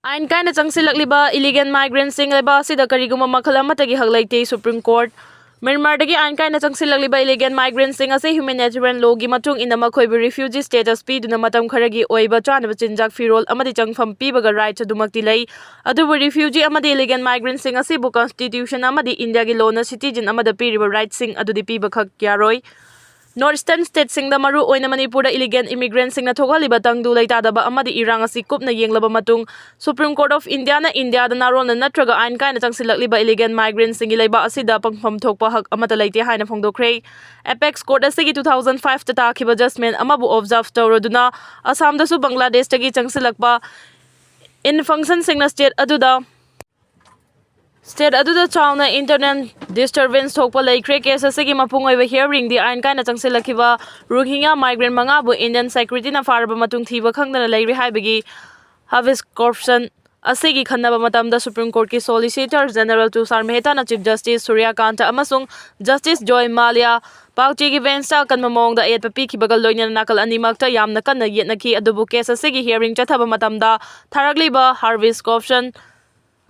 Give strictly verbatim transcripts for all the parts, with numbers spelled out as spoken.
ꯑꯥꯏꯟ ꯀꯥꯏꯅ ꯆꯪꯁꯤꯜꯂꯛꯂꯤꯕ illegal migrantꯁꯤꯡ ꯂꯩꯕꯥꯛ ꯑꯁꯤꯗ ꯀꯔꯤꯒꯨꯝꯕ ꯃꯈꯜ ꯑꯃꯠꯇꯒꯤ ꯍꯛ ꯂꯩꯇꯦ꯫ Supreme Court꯫ ꯃ꯭ꯌꯥꯟꯃꯥꯔꯗꯒꯤ ꯑꯥꯏꯟ ꯀꯥꯏꯅ ꯆꯪꯁꯤꯜꯂꯛꯂꯤꯕ illegal migrantꯁꯤꯡ ꯑꯁꯤ humanitarian lawꯒꯤ ꯃꯇꯨꯡ ꯏꯟꯅ ꯃꯈꯣꯏꯕꯨ refugee status ꯄꯤꯗꯨꯅ ꯃꯇꯝ ꯈꯔꯒꯤ ꯑꯣꯏꯕ ꯆꯥꯅꯕ ꯆꯤꯟꯖꯥꯛ, ꯐꯤꯔꯣꯜ ꯑꯃꯗꯤ ꯆꯪꯐꯝ ꯄꯤꯕꯒ rights ꯑꯗꯨꯃꯛꯇꯤ ꯂꯩ꯫ ꯑꯗꯨꯕꯨ refugee ꯑꯃꯗꯤ illegal migrantꯁꯤꯡ ꯑꯁꯤꯕꯨ constitution ꯑꯃꯗꯤ ꯏꯟꯗꯤꯌꯥꯒꯤ lawꯅ citizen ꯑꯃꯗ ꯄꯤꯔꯤꯕ rightꯁꯤꯡ ꯑꯗꯨꯗꯤ ꯄꯤꯕꯈꯛ ꯌꯥꯔꯣꯏ꯫ North Eastern stateꯁꯤꯡꯗ, ꯃꯔꯨ ꯑꯣꯏꯅ ꯃꯅꯤꯄꯨꯔꯗ, illegal immigrantꯁꯤꯡꯅ ꯊꯣꯛꯍꯜꯂꯤꯕ ꯇꯪꯗꯨ ꯂꯩꯇꯥꯗꯕ ꯑꯃꯗꯤ ꯏꯔꯥꯡ ꯑꯁꯤ ꯀꯨꯞꯅ ꯌꯦꯡꯂꯕ ꯃꯇꯨꯡ, Supreme Court of Indiaꯅ ꯏꯟꯗꯤꯌꯥꯗ ꯅꯥꯔꯣꯟꯅ ꯅꯠꯇ꯭ꯔꯒ ꯑꯥꯏꯟ ꯀꯥꯏꯅ ꯆꯪꯁꯤꯜꯂꯛꯂꯤꯕ illegal migrantꯁꯤꯡꯒꯤ ꯂꯩꯕꯥꯛ ꯑꯁꯤꯗ ꯄꯪꯐꯝ ꯊꯣꯛꯄ ꯍꯛ ꯑꯃꯠꯇ ꯂꯩꯇꯦ ꯍꯥꯏꯅ ꯐꯣꯡꯗꯣꯛꯈ꯭ꯔꯦ꯫ Apex Court ꯑꯁꯤꯒꯤ two thousand fiveꯇ ꯇꯥꯈꯤꯕ judgment ꯑꯃꯕꯨ observe ꯇꯧꯔꯗꯨꯅ, ꯑꯁꯥꯝꯗꯁꯨ ꯕꯪꯒ꯭ꯂꯥꯗꯦꯁꯇꯒꯤ ꯆꯪꯁꯤꯜꯂꯛꯄ ꯏꯟꯐꯪꯁꯟꯁꯤꯡꯅ state ꯑꯗꯨꯗ state ꯑꯗꯨꯗ ꯆꯥꯎꯅ internal disturbance ꯊꯣꯛꯄ ꯂꯩꯈ꯭ꯔꯦ꯫ Case ꯑꯁꯤꯒꯤ ꯃꯄꯨꯡ ꯑꯣꯏꯕ hearingꯗꯤ ꯑꯥꯏꯟ ꯀꯥꯏꯅ ꯆꯪꯁꯤꯜꯂꯛꯈꯤꯕ ꯔꯣꯍꯤꯡꯒ꯭ꯌꯥ migrant ꯃꯉꯥꯕꯨ Indian securityꯅ ꯐꯥꯔꯕ ꯃꯇꯨꯡ ꯊꯤꯕ ꯈꯪꯗꯅ ꯂꯩꯔꯤ ꯍꯥꯏꯕꯒꯤ Habeas Corpus ꯑꯁꯤꯒꯤ ꯈꯟꯅꯕ ꯃꯇꯝꯗ Supreme Courtꯀꯤ Solicitor General ꯇꯨꯁꯥꯔ ꯃꯦꯍꯇꯥꯅ Chief Justice ꯁꯨꯔ꯭ꯌꯀꯥꯟꯇ ꯑꯃꯁꯨꯡ Justice ꯖꯣꯏ ꯃꯥꯂꯤꯌꯥ ꯄꯥꯛꯆꯦꯒꯤ benchꯇ ꯑꯀꯟꯕ ꯃꯑꯣꯡꯗ ꯑꯌꯦꯠꯄ ꯄꯤꯈꯤꯕꯒ ꯂꯣꯏꯅꯅ ꯅꯥꯀꯜ ꯑꯅꯤꯃꯛꯇ ꯌꯥꯝꯅ ꯀꯟꯅ ꯌꯦꯠꯅꯈꯤ꯫ ꯑꯗꯨꯕꯨ case ꯑꯁꯤꯒꯤ hearing ꯆꯠꯊꯕ ꯃꯇꯝꯗ ꯊꯥꯔꯛꯂꯤꯕ Habeas Corpus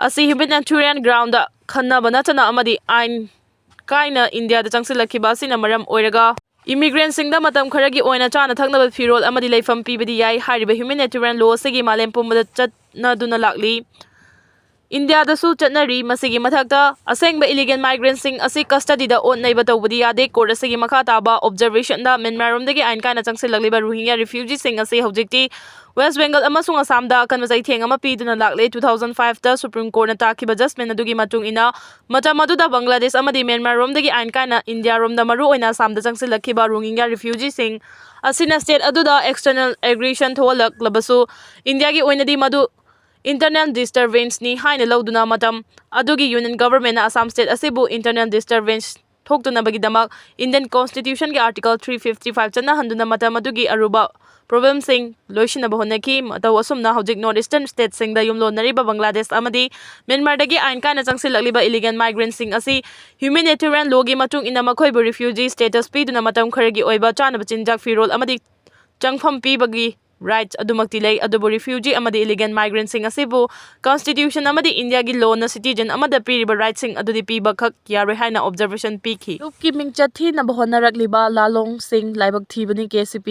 ꯑꯁꯤ humanitarian groundꯗ ꯈꯟꯅꯕ ꯅꯠꯇꯅ ꯑꯃꯗꯤ ꯑꯥꯏꯟ ꯀꯥꯏꯅ ꯏꯟꯗꯤꯌꯥꯗ ꯆꯪꯁꯤꯜꯂꯛꯈꯤꯕ ꯑꯁꯤꯅ ꯃꯔꯝ ꯑꯣꯏꯔꯒ immigrantꯁꯤꯡꯗ ꯃꯇꯝ ꯈꯔꯒꯤ ꯑꯣꯏꯅ ꯆꯥꯅ ꯊꯛꯅꯕ ꯐꯤꯔꯣꯜ ꯑꯃꯗꯤ ꯂꯩꯐꯝ ꯄꯤꯕꯗꯤ ꯌꯥꯏ꯫ ꯍꯥꯏꯔꯤꯕ humanitarian law ꯑꯁꯤꯒꯤ ꯃꯥꯂꯦꯝ ꯄꯨꯝꯕꯗ ꯆꯠꯅꯗꯨꯅ ꯂꯥꯛꯂꯤ꯫ ꯏꯟꯗꯤꯌꯥꯗꯁꯨ ꯆꯠꯅꯔꯤ꯫ ꯃꯁꯤꯒꯤ ꯃꯊꯛꯇ, ꯑꯁꯦꯡꯕ illegal migrantꯁꯤꯡ ꯑꯁꯤ custodyꯗ ꯑꯣꯠ ꯅꯩꯕ ꯇꯧꯕꯗꯤ ꯌꯥꯗꯦ꯫ Court ꯑꯁꯤꯒꯤ ꯃꯈꯥ ꯇꯥꯕ observationꯗ ꯃ꯭ꯌꯥꯟꯃꯥꯔꯔꯣꯝꯗꯒꯤ ꯑꯥꯏꯟ ꯀꯥꯏꯅ ꯆꯪꯁꯤꯜꯂꯛꯂꯤꯕ ꯔꯣꯍꯤꯡꯒ꯭ꯌꯥ refugeeꯁꯤꯡ ꯑꯁꯤ ꯍꯧꯖꯤꯛꯇꯤ West Bengal ꯑꯃꯁꯨꯡ ꯑꯁꯥꯝꯗ ꯑꯀꯟꯕ ꯆꯩꯊꯦꯡ ꯑꯃ ꯄꯤꯗꯨꯅ ꯂꯥꯛꯂꯦ꯫ Two thousand fiveꯇ Supreme Courtꯅ ꯇꯥꯈꯤꯕ judgment ꯑꯗꯨꯒꯤ ꯃꯇꯨꯡ ꯏꯟꯅ, ꯃꯇꯝ ꯑꯗꯨꯗ ꯕꯪꯒ꯭ꯂꯥꯗꯦꯁ ꯑꯃꯗꯤ ꯃ꯭ꯌꯥꯟꯃꯥꯔꯔꯣꯝꯗꯒꯤ ꯑꯥꯏꯟ ꯀꯥꯏꯅ ꯏꯟꯗꯤꯌꯥꯔꯣꯝꯗ, ꯃꯔꯨꯑꯣꯏꯅ ꯑꯁꯥꯝꯗ ꯆꯪꯁꯤꯜꯂꯛꯈꯤꯕ ꯔꯣꯍꯤꯡꯒ꯭ꯌꯥ refugeeꯁꯤꯡ ꯑꯁꯤꯅ state ꯑꯗꯨꯗ external aggression ꯊꯣꯛꯍꯜꯂꯛꯂꯕꯁꯨ, ꯏꯟꯗꯤꯌꯥꯒꯤ ꯑꯣꯏꯅꯗꯤ ꯃꯗꯨ internal disturbanceꯅꯤ ꯍꯥꯏꯅ ꯂꯧꯗꯨꯅ, ꯃꯇꯝ ꯑꯗꯨꯒꯤ Union Governmentꯅ ꯑꯁꯥꯝ state ꯑꯁꯤꯕꯨ internal disturbance ꯊꯣꯛꯇꯅꯕꯒꯤꯗꯃꯛ Indian Constitutionꯒꯤ Article three fifty five ꯆꯠꯅꯍꯟꯗꯨꯅ ꯃꯇꯝ ꯑꯗꯨꯒꯤ ꯑꯔꯨꯕ problemꯁꯤꯡ ꯂꯣꯏꯁꯤꯟꯅꯕ ꯍꯣꯠꯅꯈꯤ꯫ ꯃꯇꯧ ꯑꯁꯨꯝꯅ ꯍꯧꯖꯤꯛ North Eastern statesꯁꯤꯡꯗ ꯌꯨꯝꯂꯣꯟꯅꯔꯤꯕ ꯕꯪꯒ꯭ꯂꯥꯗꯦꯁ ꯑꯃꯗꯤ ꯃ꯭ꯌꯥꯟꯃꯥꯔꯗꯒꯤ ꯑꯥꯏꯟ ꯀꯥꯏꯅ ꯆꯪꯁꯤꯜꯂꯛꯂꯤꯕ illegal migrantꯁꯤꯡ ꯑꯁꯤ humanitarian lawꯒꯤ ꯃꯇꯨꯡ ꯏꯟꯅ ꯃꯈꯣꯏꯕꯨ refugee status ꯄꯤꯗꯨꯅ ꯃꯇꯝ ꯈꯔꯒꯤ ꯑꯣꯏꯕ ꯆꯥꯅꯕ ꯆꯤꯟꯖꯥꯛ, ꯐꯤꯔꯣꯜ ꯑꯃꯗꯤ ꯆꯪꯐꯝ ꯄꯤꯕꯒꯤ rights ꯑꯗꯨꯃꯛꯇꯤ ꯂꯩ, ꯑꯗꯨꯕꯨ refugee ꯑꯃꯗꯤ illegal migrantꯁꯤꯡ ꯑꯁꯤꯕꯨ constitution ꯑꯃꯗꯤ Indiaꯒꯤ lawꯅ citizen ꯑꯃꯗ ꯄꯤꯔꯤꯕ rightꯁꯤꯡ ꯑꯗꯨꯗꯤ ꯄꯤꯕꯈꯛ ꯌꯥꯔꯣꯏ ꯍꯥꯏꯅ observation ꯄꯤꯈꯤ꯫ ꯂꯨꯞꯀꯤ ꯃꯤꯡꯆꯠ ꯊꯤꯅꯕ ꯍꯣꯠꯅꯔꯛꯂꯤꯕ ꯂꯥꯂꯣꯡꯁꯤꯡ ꯂꯥꯏꯕꯛ ꯊꯤꯕꯅꯤ, KCP꯫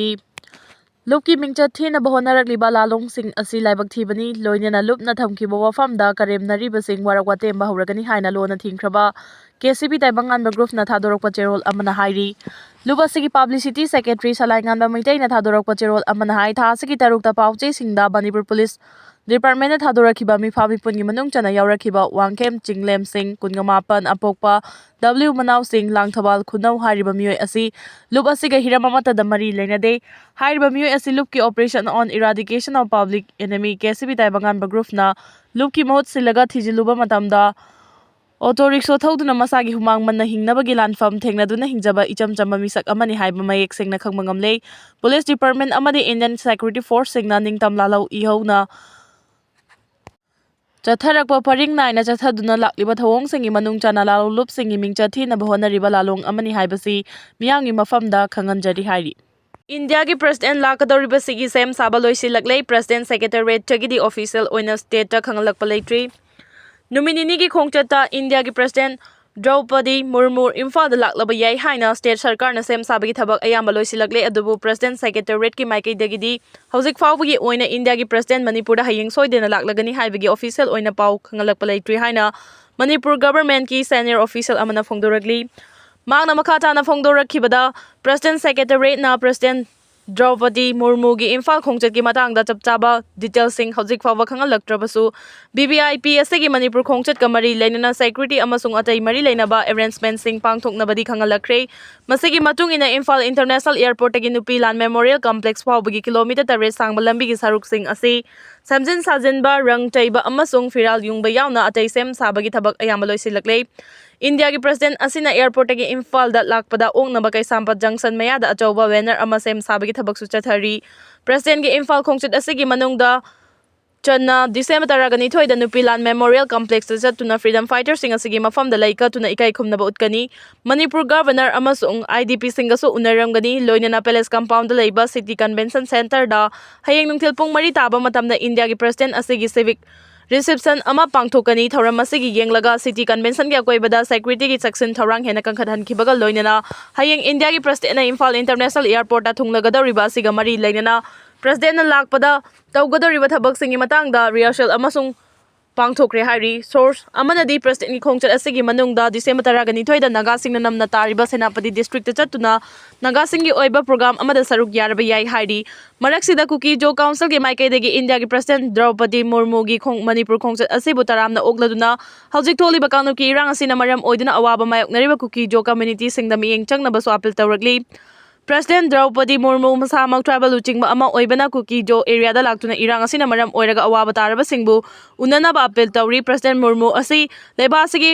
ꯂꯨꯞꯀꯤ ꯃꯤꯡꯆꯠ ꯊꯤꯅꯕ ꯍꯣꯠꯅꯔꯛꯂꯤꯕ ꯂꯥꯂꯣꯡꯁꯤꯡ ꯑꯁꯤ ꯂꯥꯏꯕꯛ ꯊꯤꯕꯅꯤ, ꯂꯣꯏꯅꯅ ꯂꯨꯞꯅ ꯊꯝꯈꯤꯕ ꯋꯥꯐꯝꯗ ꯀꯔꯦꯝꯅꯔꯤꯕꯁꯤꯡ ꯋꯥꯔꯛ ꯋꯥꯇꯦꯝꯕ ꯍꯧꯔꯒꯅꯤ ꯍꯥꯏꯅ ꯂꯣꯟꯅ ꯊꯤꯡꯈ꯭ꯔꯕ KCP ꯇꯥꯏꯕꯪꯉꯥꯟꯕ groupꯅ ꯊꯥꯗꯣꯔꯛꯄ ꯆꯦꯔꯣꯜ ꯑꯃꯅ ꯍꯥꯏꯔꯤ꯫ ꯂꯨꯞ ꯑꯁꯤꯒꯤ publicity secretary ꯁꯂꯥꯏꯉꯥꯟꯕ ꯃꯩꯇꯩꯅ ꯊꯥꯗꯣꯔꯛꯄ ꯆꯦꯔꯣꯜ ꯑꯃꯅ ꯍꯥꯏ, ꯊꯥ ꯑꯁꯤꯒꯤ ꯇꯔꯨꯛꯇ ꯄꯥꯎꯆꯦꯁꯤꯡꯗ ꯃꯅꯤꯄꯨꯔ police departmentꯅ ꯊꯥꯗꯣꯔꯛꯈꯤꯕ ꯃꯤꯐꯥ ꯃꯤꯄꯨꯟꯒꯤ ꯃꯅꯨꯡ ꯆꯟꯅ ꯌꯥꯎꯔꯛꯈꯤꯕ ꯋꯥꯡꯈꯦꯝ ꯆꯤꯡꯂꯦꯝꯁꯤꯡ ꯀꯨꯟꯃꯥꯄꯟ, ꯑꯄꯣꯛꯄ W ꯃꯅꯥꯎꯁꯤꯡ, ꯂꯥꯡꯊꯕꯥꯜ ꯈꯨꯅꯧ ꯍꯥꯏꯔꯤꯕ ꯃꯤꯑꯣꯏ ꯑꯁꯤ ꯂꯨꯞ ꯑꯁꯤꯒ ꯍꯤꯔꯝ ꯑꯃꯠꯇꯗ ꯃꯔꯤ ꯂꯩꯅꯗꯦ꯫ ꯍꯥꯏꯔꯤꯕ ꯃꯤꯑꯣꯏ ꯑꯁꯤ ꯂꯨꯞꯀꯤ Operation on Eradication of Public Enemy, KCP ꯇꯥꯏꯕꯪꯉꯥꯟꯕ groupꯅ ꯂꯨꯞꯀꯤ ꯃꯍꯨꯠ ꯁꯤꯜꯂꯒ ꯊꯤꯖꯤꯜꯂꯨꯕ ꯃꯇꯝꯗ, auto rickshaw ꯊꯧꯗꯨꯅ ꯃꯁꯥꯒꯤ ꯍꯨꯃꯥꯡ ꯃꯟꯅ ꯍꯤꯡꯅꯕꯒꯤ ꯂꯥꯟꯐꯝ ꯊꯦꯡꯅꯗꯨꯅ ꯍꯤꯡꯖꯕ ꯏꯆꯝ ꯆꯝꯕ ꯃꯤꯁꯛ ꯑꯃꯅꯤ ꯍꯥꯏꯕ ꯃꯌꯦꯛ ꯁꯦꯡꯅ ꯈꯪꯕ ꯉꯝꯂꯦ꯫ Police department ꯑꯃꯗꯤ Indian security forceꯁꯤꯡꯅ ꯅꯤꯡꯇꯝ ꯂꯥꯂꯧ ꯏꯍꯧꯅ ꯆꯠꯊꯔꯛꯄ ꯄꯔꯤꯡ ꯅꯥꯏꯅ ꯆꯠꯊꯗꯨꯅ ꯂꯥꯛꯂꯤꯕ ꯊꯧꯑꯣꯡꯁꯤꯡꯒꯤ ꯃꯅꯨꯡ ꯆꯟꯅ ꯂꯥꯂꯣꯡ ꯂꯨꯞꯁꯤꯡꯒꯤ ꯃꯤꯡꯆꯠ ꯊꯤꯅꯕ ꯍꯣꯠꯅꯔꯤꯕ ꯂꯥꯂꯣꯡ ꯑꯃꯅꯤ ꯍꯥꯏꯕꯁꯤ ꯃꯤꯌꯥꯝꯒꯤ ꯃꯐꯝꯗ ꯈꯪꯍꯟꯖꯔꯤ ꯍꯥꯏꯔꯤ꯫ Indiaꯒꯤ president ꯂꯥꯛꯀꯗꯧꯔꯤꯕꯁꯤꯒꯤ ꯁꯦꯝ ꯁꯥꯕ ꯂꯣꯏꯁꯤꯜꯂꯛꯂꯦ꯫ President secretariatꯇꯒꯤꯗꯤ official ꯑꯣꯏꯅ stateꯇ ꯈꯪꯍꯜꯂꯛꯄ ꯂꯩꯇ꯭ꯔꯤ꯫ ꯅꯨꯃꯤꯠ ꯅꯤꯅꯤꯒꯤ ꯈꯣꯡꯆꯠꯇ Indiaꯒꯤ president ꯗ꯭ꯔꯧꯄꯗꯤ ꯃꯨꯔꯃꯨ ꯏꯝꯐꯥꯜꯗ ꯂꯥꯛꯂꯕ ꯌꯥꯏ ꯍꯥꯏꯅ state ꯁꯔꯀꯥꯔꯅ ꯁꯦꯝ ꯁꯥꯕꯒꯤ ꯊꯕꯛ ꯑꯌꯥꯝꯕ ꯂꯣꯏꯁꯤꯜꯂꯛꯂꯦ, ꯑꯗꯨꯕꯨ president secretariatꯀꯤ ꯃꯥꯏꯀꯩꯗꯒꯤꯗꯤ ꯍꯧꯖꯤꯛ ꯐꯥꯎꯕꯒꯤ ꯑꯣꯏꯅ Indiaꯒꯤ president ꯃꯅꯤꯄꯨꯔꯗ ꯍꯌꯦꯡ ꯁꯣꯏꯗꯅ ꯂꯥꯛꯂꯒꯅꯤ ꯍꯥꯏꯕꯒꯤ official ꯑꯣꯏꯅ ꯄꯥꯎ ꯈꯪꯍꯜꯂꯛꯄ ꯂꯩꯇ꯭ꯔꯤ ꯍꯥꯏꯅ ꯃꯅꯤꯄꯨꯔ governmentꯀꯤ senior official ꯑꯃꯅ ꯐꯣꯡꯗꯣꯔꯛꯂꯤ꯫ ꯃꯍꯥꯛꯅ ꯃꯈꯥ ꯇꯥꯅ ꯐꯣꯡꯗꯣꯔꯛꯈꯤꯕꯗ, president secretariatꯅ president ꯗ꯭ꯔꯧꯄꯗꯤ ꯃꯨꯔꯃꯨꯒꯤ ꯏꯝꯐꯥꯜ ꯈꯣꯡꯆꯠꯀꯤ ꯃꯇꯥꯡꯗ ꯆꯞ ꯆꯥꯕ detailꯁꯤꯡ ꯍꯧꯖꯤꯛ ꯐꯥꯎꯕ ꯈꯪꯍꯜꯂꯛꯇ꯭ꯔꯕꯁꯨ, VVIP ꯑꯁꯤꯒꯤ ꯃꯅꯤꯄꯨꯔ ꯈꯣꯡꯆꯠꯀ ꯃꯔꯤ ꯂꯩꯅꯅ security ꯑꯃꯁꯨꯡ ꯑꯇꯩ ꯃꯔꯤ ꯂꯩꯅꯕ arrangementꯁꯤꯡ ꯄꯥꯡꯊꯣꯛꯅꯕꯗꯤ ꯈꯪꯍꯜꯂꯛꯈ꯭ꯔꯦ꯫ ꯃꯁꯤꯒꯤ ꯃꯇꯨꯡ ꯏꯟꯅ ꯏꯝꯐꯥꯜ International Airportꯇꯒꯤ ꯅꯨꯄꯤ ꯂꯥꯟ Memorial Complex ꯐꯥꯎꯕꯒꯤ kilometre ꯇꯔꯦꯠ ꯁꯥꯡꯕ ꯂꯝꯕꯤꯒꯤ ꯁꯔꯨꯛꯁꯤꯡ ꯑꯁꯤ ꯁꯦꯝꯖꯤꯟ ꯁꯥꯖꯤꯟꯕ, ꯔꯪ ꯇꯩꯕ ꯑꯃꯁꯨꯡ ꯐꯤꯔꯥꯜ ꯌꯨꯡꯕ ꯌꯥꯎꯅ ꯑꯇꯩ ꯁꯦꯝ ꯁꯥꯕꯒꯤ ꯊꯕꯛ ꯑꯌꯥꯝꯕ ꯂꯣꯏꯁꯤꯜꯂꯛꯂꯦ꯫ Indiaꯒꯤ president ꯑꯁꯤꯅ airportꯇꯒꯤ ꯏꯝꯐꯥꯜꯗ ꯂꯥꯛꯄꯗ ꯑꯣꯛꯅꯕ ꯀꯩꯁꯥꯝꯄꯥꯠ junction ꯃꯌꯥꯗ ꯑꯆꯧꯕ banner ꯑꯃ ꯁꯦꯝ ꯁꯥꯕꯒꯤ ꯊꯕꯛꯁꯨ ꯆꯠꯊꯔꯤ꯫ Presidentꯀꯤ ꯏꯝꯐꯥꯜ ꯈꯣꯡꯆꯠ ꯑꯁꯤꯒꯤ ꯃꯅꯨꯡꯗ ꯆꯟꯅ ꯗꯤꯁꯦꯝꯕꯔ ꯇꯔꯥꯒ ꯅꯤꯊꯣꯏꯗ ꯅꯨꯄꯤ ꯂꯥꯟ ꯃꯦꯃꯣꯔꯤꯌꯦꯜ ꯀꯝꯄ꯭ꯂꯦꯛꯁꯇ ꯆꯠꯇꯨꯅ ꯐ꯭ꯔꯤꯗꯝ ꯐꯥꯏꯇꯔꯁꯤꯡ ꯑꯁꯤꯒꯤ ꯃꯐꯝꯗ ꯂꯩ ꯀꯠꯇꯨꯅ ꯏꯀꯥꯏ ꯈꯨꯝꯅꯕ ꯎꯠꯀꯅꯤ꯫ ꯃꯅꯤꯄꯨꯔ ꯒꯚꯔꯅꯔ ꯑꯃꯁꯨꯡ ꯑꯥꯏ ꯗꯤ ꯄꯤꯁꯤꯡꯒꯁꯨ ꯎꯅꯔꯝꯒꯅꯤ꯫ ꯂꯣꯏꯅꯅ ꯄꯦꯂꯦꯁ ꯀꯝꯄꯥꯎꯟꯗ ꯂꯩꯕ ꯁꯤꯇꯤ ꯀꯟꯚꯦꯟꯁꯟ ꯁꯦꯟꯇꯔꯗ ꯍꯌꯦꯡ ꯅꯨꯡꯊꯤꯜ ꯄꯨꯡ ꯃꯔꯤ ꯇꯥꯕ ꯃꯇꯝꯗ ꯏꯟꯗꯤꯌꯥꯒꯤ ꯄ꯭ꯔꯁꯤꯗꯦꯟ ꯑꯁꯤꯒꯤ ꯁꯤꯚꯤꯛ ꯔꯤꯁꯦꯞꯁꯟ ꯑꯃ ꯄꯥꯡꯊꯣꯛꯀꯅꯤ꯫ ꯊꯧꯔꯝ ꯑꯁꯤꯒꯤ ꯌꯦꯡꯂꯒ ꯁꯤꯇꯤ ꯀꯟꯚꯦꯟꯁꯟꯒꯤ ꯑꯀꯣꯏꯕꯗ ꯁꯦꯀ꯭ꯌꯨꯔꯤꯇꯤꯒꯤ ꯆꯦꯛꯁꯤꯟ ꯊꯧꯔꯥꯡ ꯍꯦꯟꯅ ꯀꯟꯈꯠꯍꯟꯈꯤꯕꯒ ꯂꯣꯏꯅꯅ ꯍꯌꯦꯡ ꯏꯟꯗꯤꯌꯥꯒꯤ ꯄ꯭ꯔꯁꯤꯗꯦꯟꯅ ꯏꯝꯐꯥꯜ ꯏꯟꯇꯔꯅꯦꯁꯅꯦꯜ ꯑꯦꯌꯔꯄꯣꯔꯠꯇ ꯊꯨꯡꯂꯒꯗꯧꯔꯤꯕ ꯑꯁꯤꯒ ꯃꯔꯤ ꯂꯩꯅꯅ ꯄ꯭ꯔꯁꯤꯗꯦꯟꯅ ꯂꯥꯛꯄꯗ ꯇꯧꯒꯗꯧꯔꯤꯕ ꯊꯕꯛꯁꯤꯡꯒꯤ ꯃꯇꯥꯡꯗ ꯔꯤꯍꯔꯁꯦꯜ ꯑꯃꯁꯨꯡ ꯄꯥꯡꯊꯣꯛꯈ꯭ꯔꯦ ꯍꯥꯏꯔꯤ꯫ ꯁꯣꯔꯁ ꯑꯃꯅꯗꯤ ꯄ꯭ꯔꯁꯤꯗꯦꯟꯒꯤ ꯈꯣꯡꯆꯠ ꯑꯁꯤꯒꯤ ꯃꯅꯨꯡꯗ ꯗꯤꯁꯦꯝꯕꯔ ꯇꯔꯥꯒ ꯅꯤꯊꯣꯏꯗ ꯅꯥꯒꯥꯁꯤꯡꯅ ꯅꯝꯅ ꯇꯥꯔꯤꯕ ꯁꯦꯅꯥꯄꯇꯤ ꯗꯤꯁꯇ꯭ꯔꯤꯛꯇ ꯆꯠꯇꯨꯅ ꯅꯥꯒꯥꯁꯤꯡꯒꯤ ꯑꯣꯏꯕ ꯄ꯭ꯔꯣꯒ꯭ꯔꯥꯝ ꯑꯃꯗ ꯁꯔꯨꯛ ꯌꯥꯔꯕ ꯌꯥꯏ ꯍꯥꯏꯔꯤ꯫ ꯃꯔꯛꯁꯤꯗ ꯀꯨꯀꯤ ꯖꯣ ꯀꯥꯎꯟꯁꯤꯜꯒꯤ ꯃꯥꯏꯀꯩꯗꯒꯤ ꯏꯟꯗꯤꯌꯥꯒꯤ ꯄ꯭ꯔꯁꯤꯗꯦꯟ ꯗ꯭ꯔꯧꯄꯗꯤ ꯃꯨꯔꯃꯨꯒꯤ ꯈꯣꯡ-, ꯃꯅꯤꯄꯨꯔ ꯈꯣꯡꯆꯠ ꯑꯁꯤꯕꯨ ꯇꯔꯥꯝꯅ ꯑꯣꯛꯂꯗꯨꯅ ꯍꯧꯖꯤꯛ ꯊꯣꯛꯂꯤꯕ ꯀꯥꯡꯂꯨꯞꯀꯤ ꯏꯔꯥꯡ ꯑꯁꯤꯅ ꯃꯔꯝ ꯑꯣꯏꯗꯨꯅ ꯑꯋꯥꯕ ꯃꯥꯌꯣꯛꯅꯔꯤꯕ ꯀꯨꯀꯤ ꯖꯣ ꯀꯝꯃ꯭ꯌꯨꯅꯤꯇꯤꯁꯤꯡꯗ ꯃꯤꯠꯌꯦꯡ ꯆꯪꯅꯕꯁꯨ ꯑꯄꯤꯜ ꯇꯧꯔꯛꯂꯤ꯫ ꯄ꯭ꯔꯁꯤꯗꯦꯟ ꯗ꯭ꯔꯧꯄꯗꯤ ꯃꯨꯔꯃꯨ ꯃꯁꯥꯃꯛ ꯇ꯭ꯔꯥꯏꯕꯦꯜ ꯂꯨꯆꯤꯡꯕ ꯑꯃ ꯑꯣꯏꯕꯅ ꯀꯨꯀꯤ ꯖꯣ ꯑꯦꯔꯤꯌꯥꯗ ꯂꯥꯛꯇꯨꯅ ꯏꯔꯥꯡ ꯑꯁꯤꯅ ꯃꯔꯝ ꯑꯣꯏꯔꯒ ꯑꯋꯥꯕ ꯇꯥꯔꯕꯁꯤꯡꯕꯨ ꯎꯅꯅꯕ ꯑꯄꯤꯜ ꯇꯧꯔꯤ꯫ ꯄ꯭ꯔꯁꯤꯗꯦꯟ ꯃꯨꯔꯃꯨ ꯑꯁꯤ ꯂꯩꯕꯥꯛ ꯑꯁꯤꯒꯤ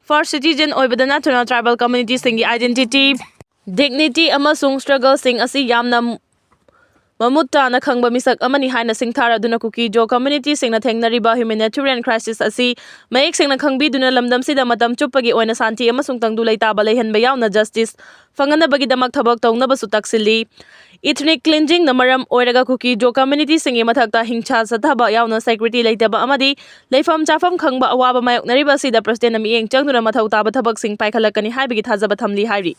ꯐꯥꯔꯁ ꯁꯤꯇꯤꯖꯦꯟ ꯑꯣꯏꯕꯗ ꯅꯠꯇꯅ ꯇ꯭ꯔꯥꯏꯕꯦꯜ ꯀꯝꯃ꯭ꯌꯨꯅꯤꯇꯤꯁꯤꯡꯒꯤ ꯑꯥꯏꯗꯦꯟꯇꯤꯇꯤ, ꯗꯤꯒꯅꯤꯇꯤ ꯑꯃꯁꯨꯡ ꯁ꯭ꯇ꯭ꯔꯒꯜꯁꯤꯡ ꯑꯁꯤ ꯌꯥꯝꯅ ꯃꯃꯨꯠ ꯇꯥꯅ ꯈꯪꯕ ꯃꯤꯁꯛ ꯑꯃꯅꯤ ꯍꯥꯏꯅ ꯁꯤꯡꯊꯥꯔꯗꯨꯅ ꯀꯨꯀꯤ ꯖꯣ ꯀꯝꯃ꯭ꯌꯨꯅꯤꯇꯤꯁꯤꯡꯅ ꯊꯦꯡꯅꯔꯤꯕ ꯍ꯭ꯌꯨꯃꯦꯅꯤꯇꯦꯔꯤꯌꯟ ꯀ꯭ꯔꯥꯏꯁꯤꯁ ꯑꯁꯤ ꯃꯌꯦꯛ ꯁꯦꯡꯅ ꯈꯪꯕꯤꯗꯨꯅ ꯂꯝꯗꯝꯁꯤꯗ ꯃꯇꯝ ꯆꯨꯞꯄꯒꯤ ꯑꯣꯏꯅ ꯁꯥꯟꯇꯤ ꯑꯃꯁꯨꯡ ꯇꯪꯗꯨ ꯂꯩꯇꯥꯕ ꯂꯩꯍꯟꯕ ꯌꯥꯎꯅ ꯖꯁꯇꯤꯁ ꯐꯪꯍꯟꯅꯕꯒꯤꯗꯃꯛ ꯊꯕꯛ ꯇꯧꯅꯕꯁꯨ ꯇꯛꯁꯤꯜꯂꯤ꯫ ꯏꯊꯅꯤꯛ ꯀ꯭ꯂꯤꯟꯖꯤꯡꯅ ꯃꯔꯝ ꯑꯣꯏꯔꯒ ꯀꯨꯀꯤ ꯖꯣ ꯀꯝꯃ꯭ꯌꯨꯅꯤꯇꯤꯁꯤꯡꯒꯤ ꯃꯊꯛꯇ ꯍꯤꯡꯁꯥ ꯆꯠꯊꯕ ꯌꯥꯎꯅ ꯁꯦꯀ꯭ꯌꯨꯔꯤꯇꯤ ꯂꯩꯇꯕ ꯑꯃꯗꯤ ꯂꯩꯐꯝ ꯆꯥꯐꯝ ꯈꯪꯕ ꯑꯋꯥꯕ ꯃꯥꯌꯣꯛꯅꯔꯤꯕ ꯑꯁꯤꯗ ꯄ꯭ꯔꯁꯤꯗꯦꯟꯅ ꯃꯤꯠꯌꯦꯡ ꯆꯪꯗꯨꯅ ꯃꯊꯧ ꯇꯥꯕ ꯊꯕꯛꯁꯤꯡ ꯄꯥꯏꯈꯠꯂꯛꯀꯅꯤ ꯍꯥꯏꯕꯒꯤ ꯊꯥꯖꯕ ꯊꯝꯂꯤ ꯍꯥꯏꯔꯤ꯫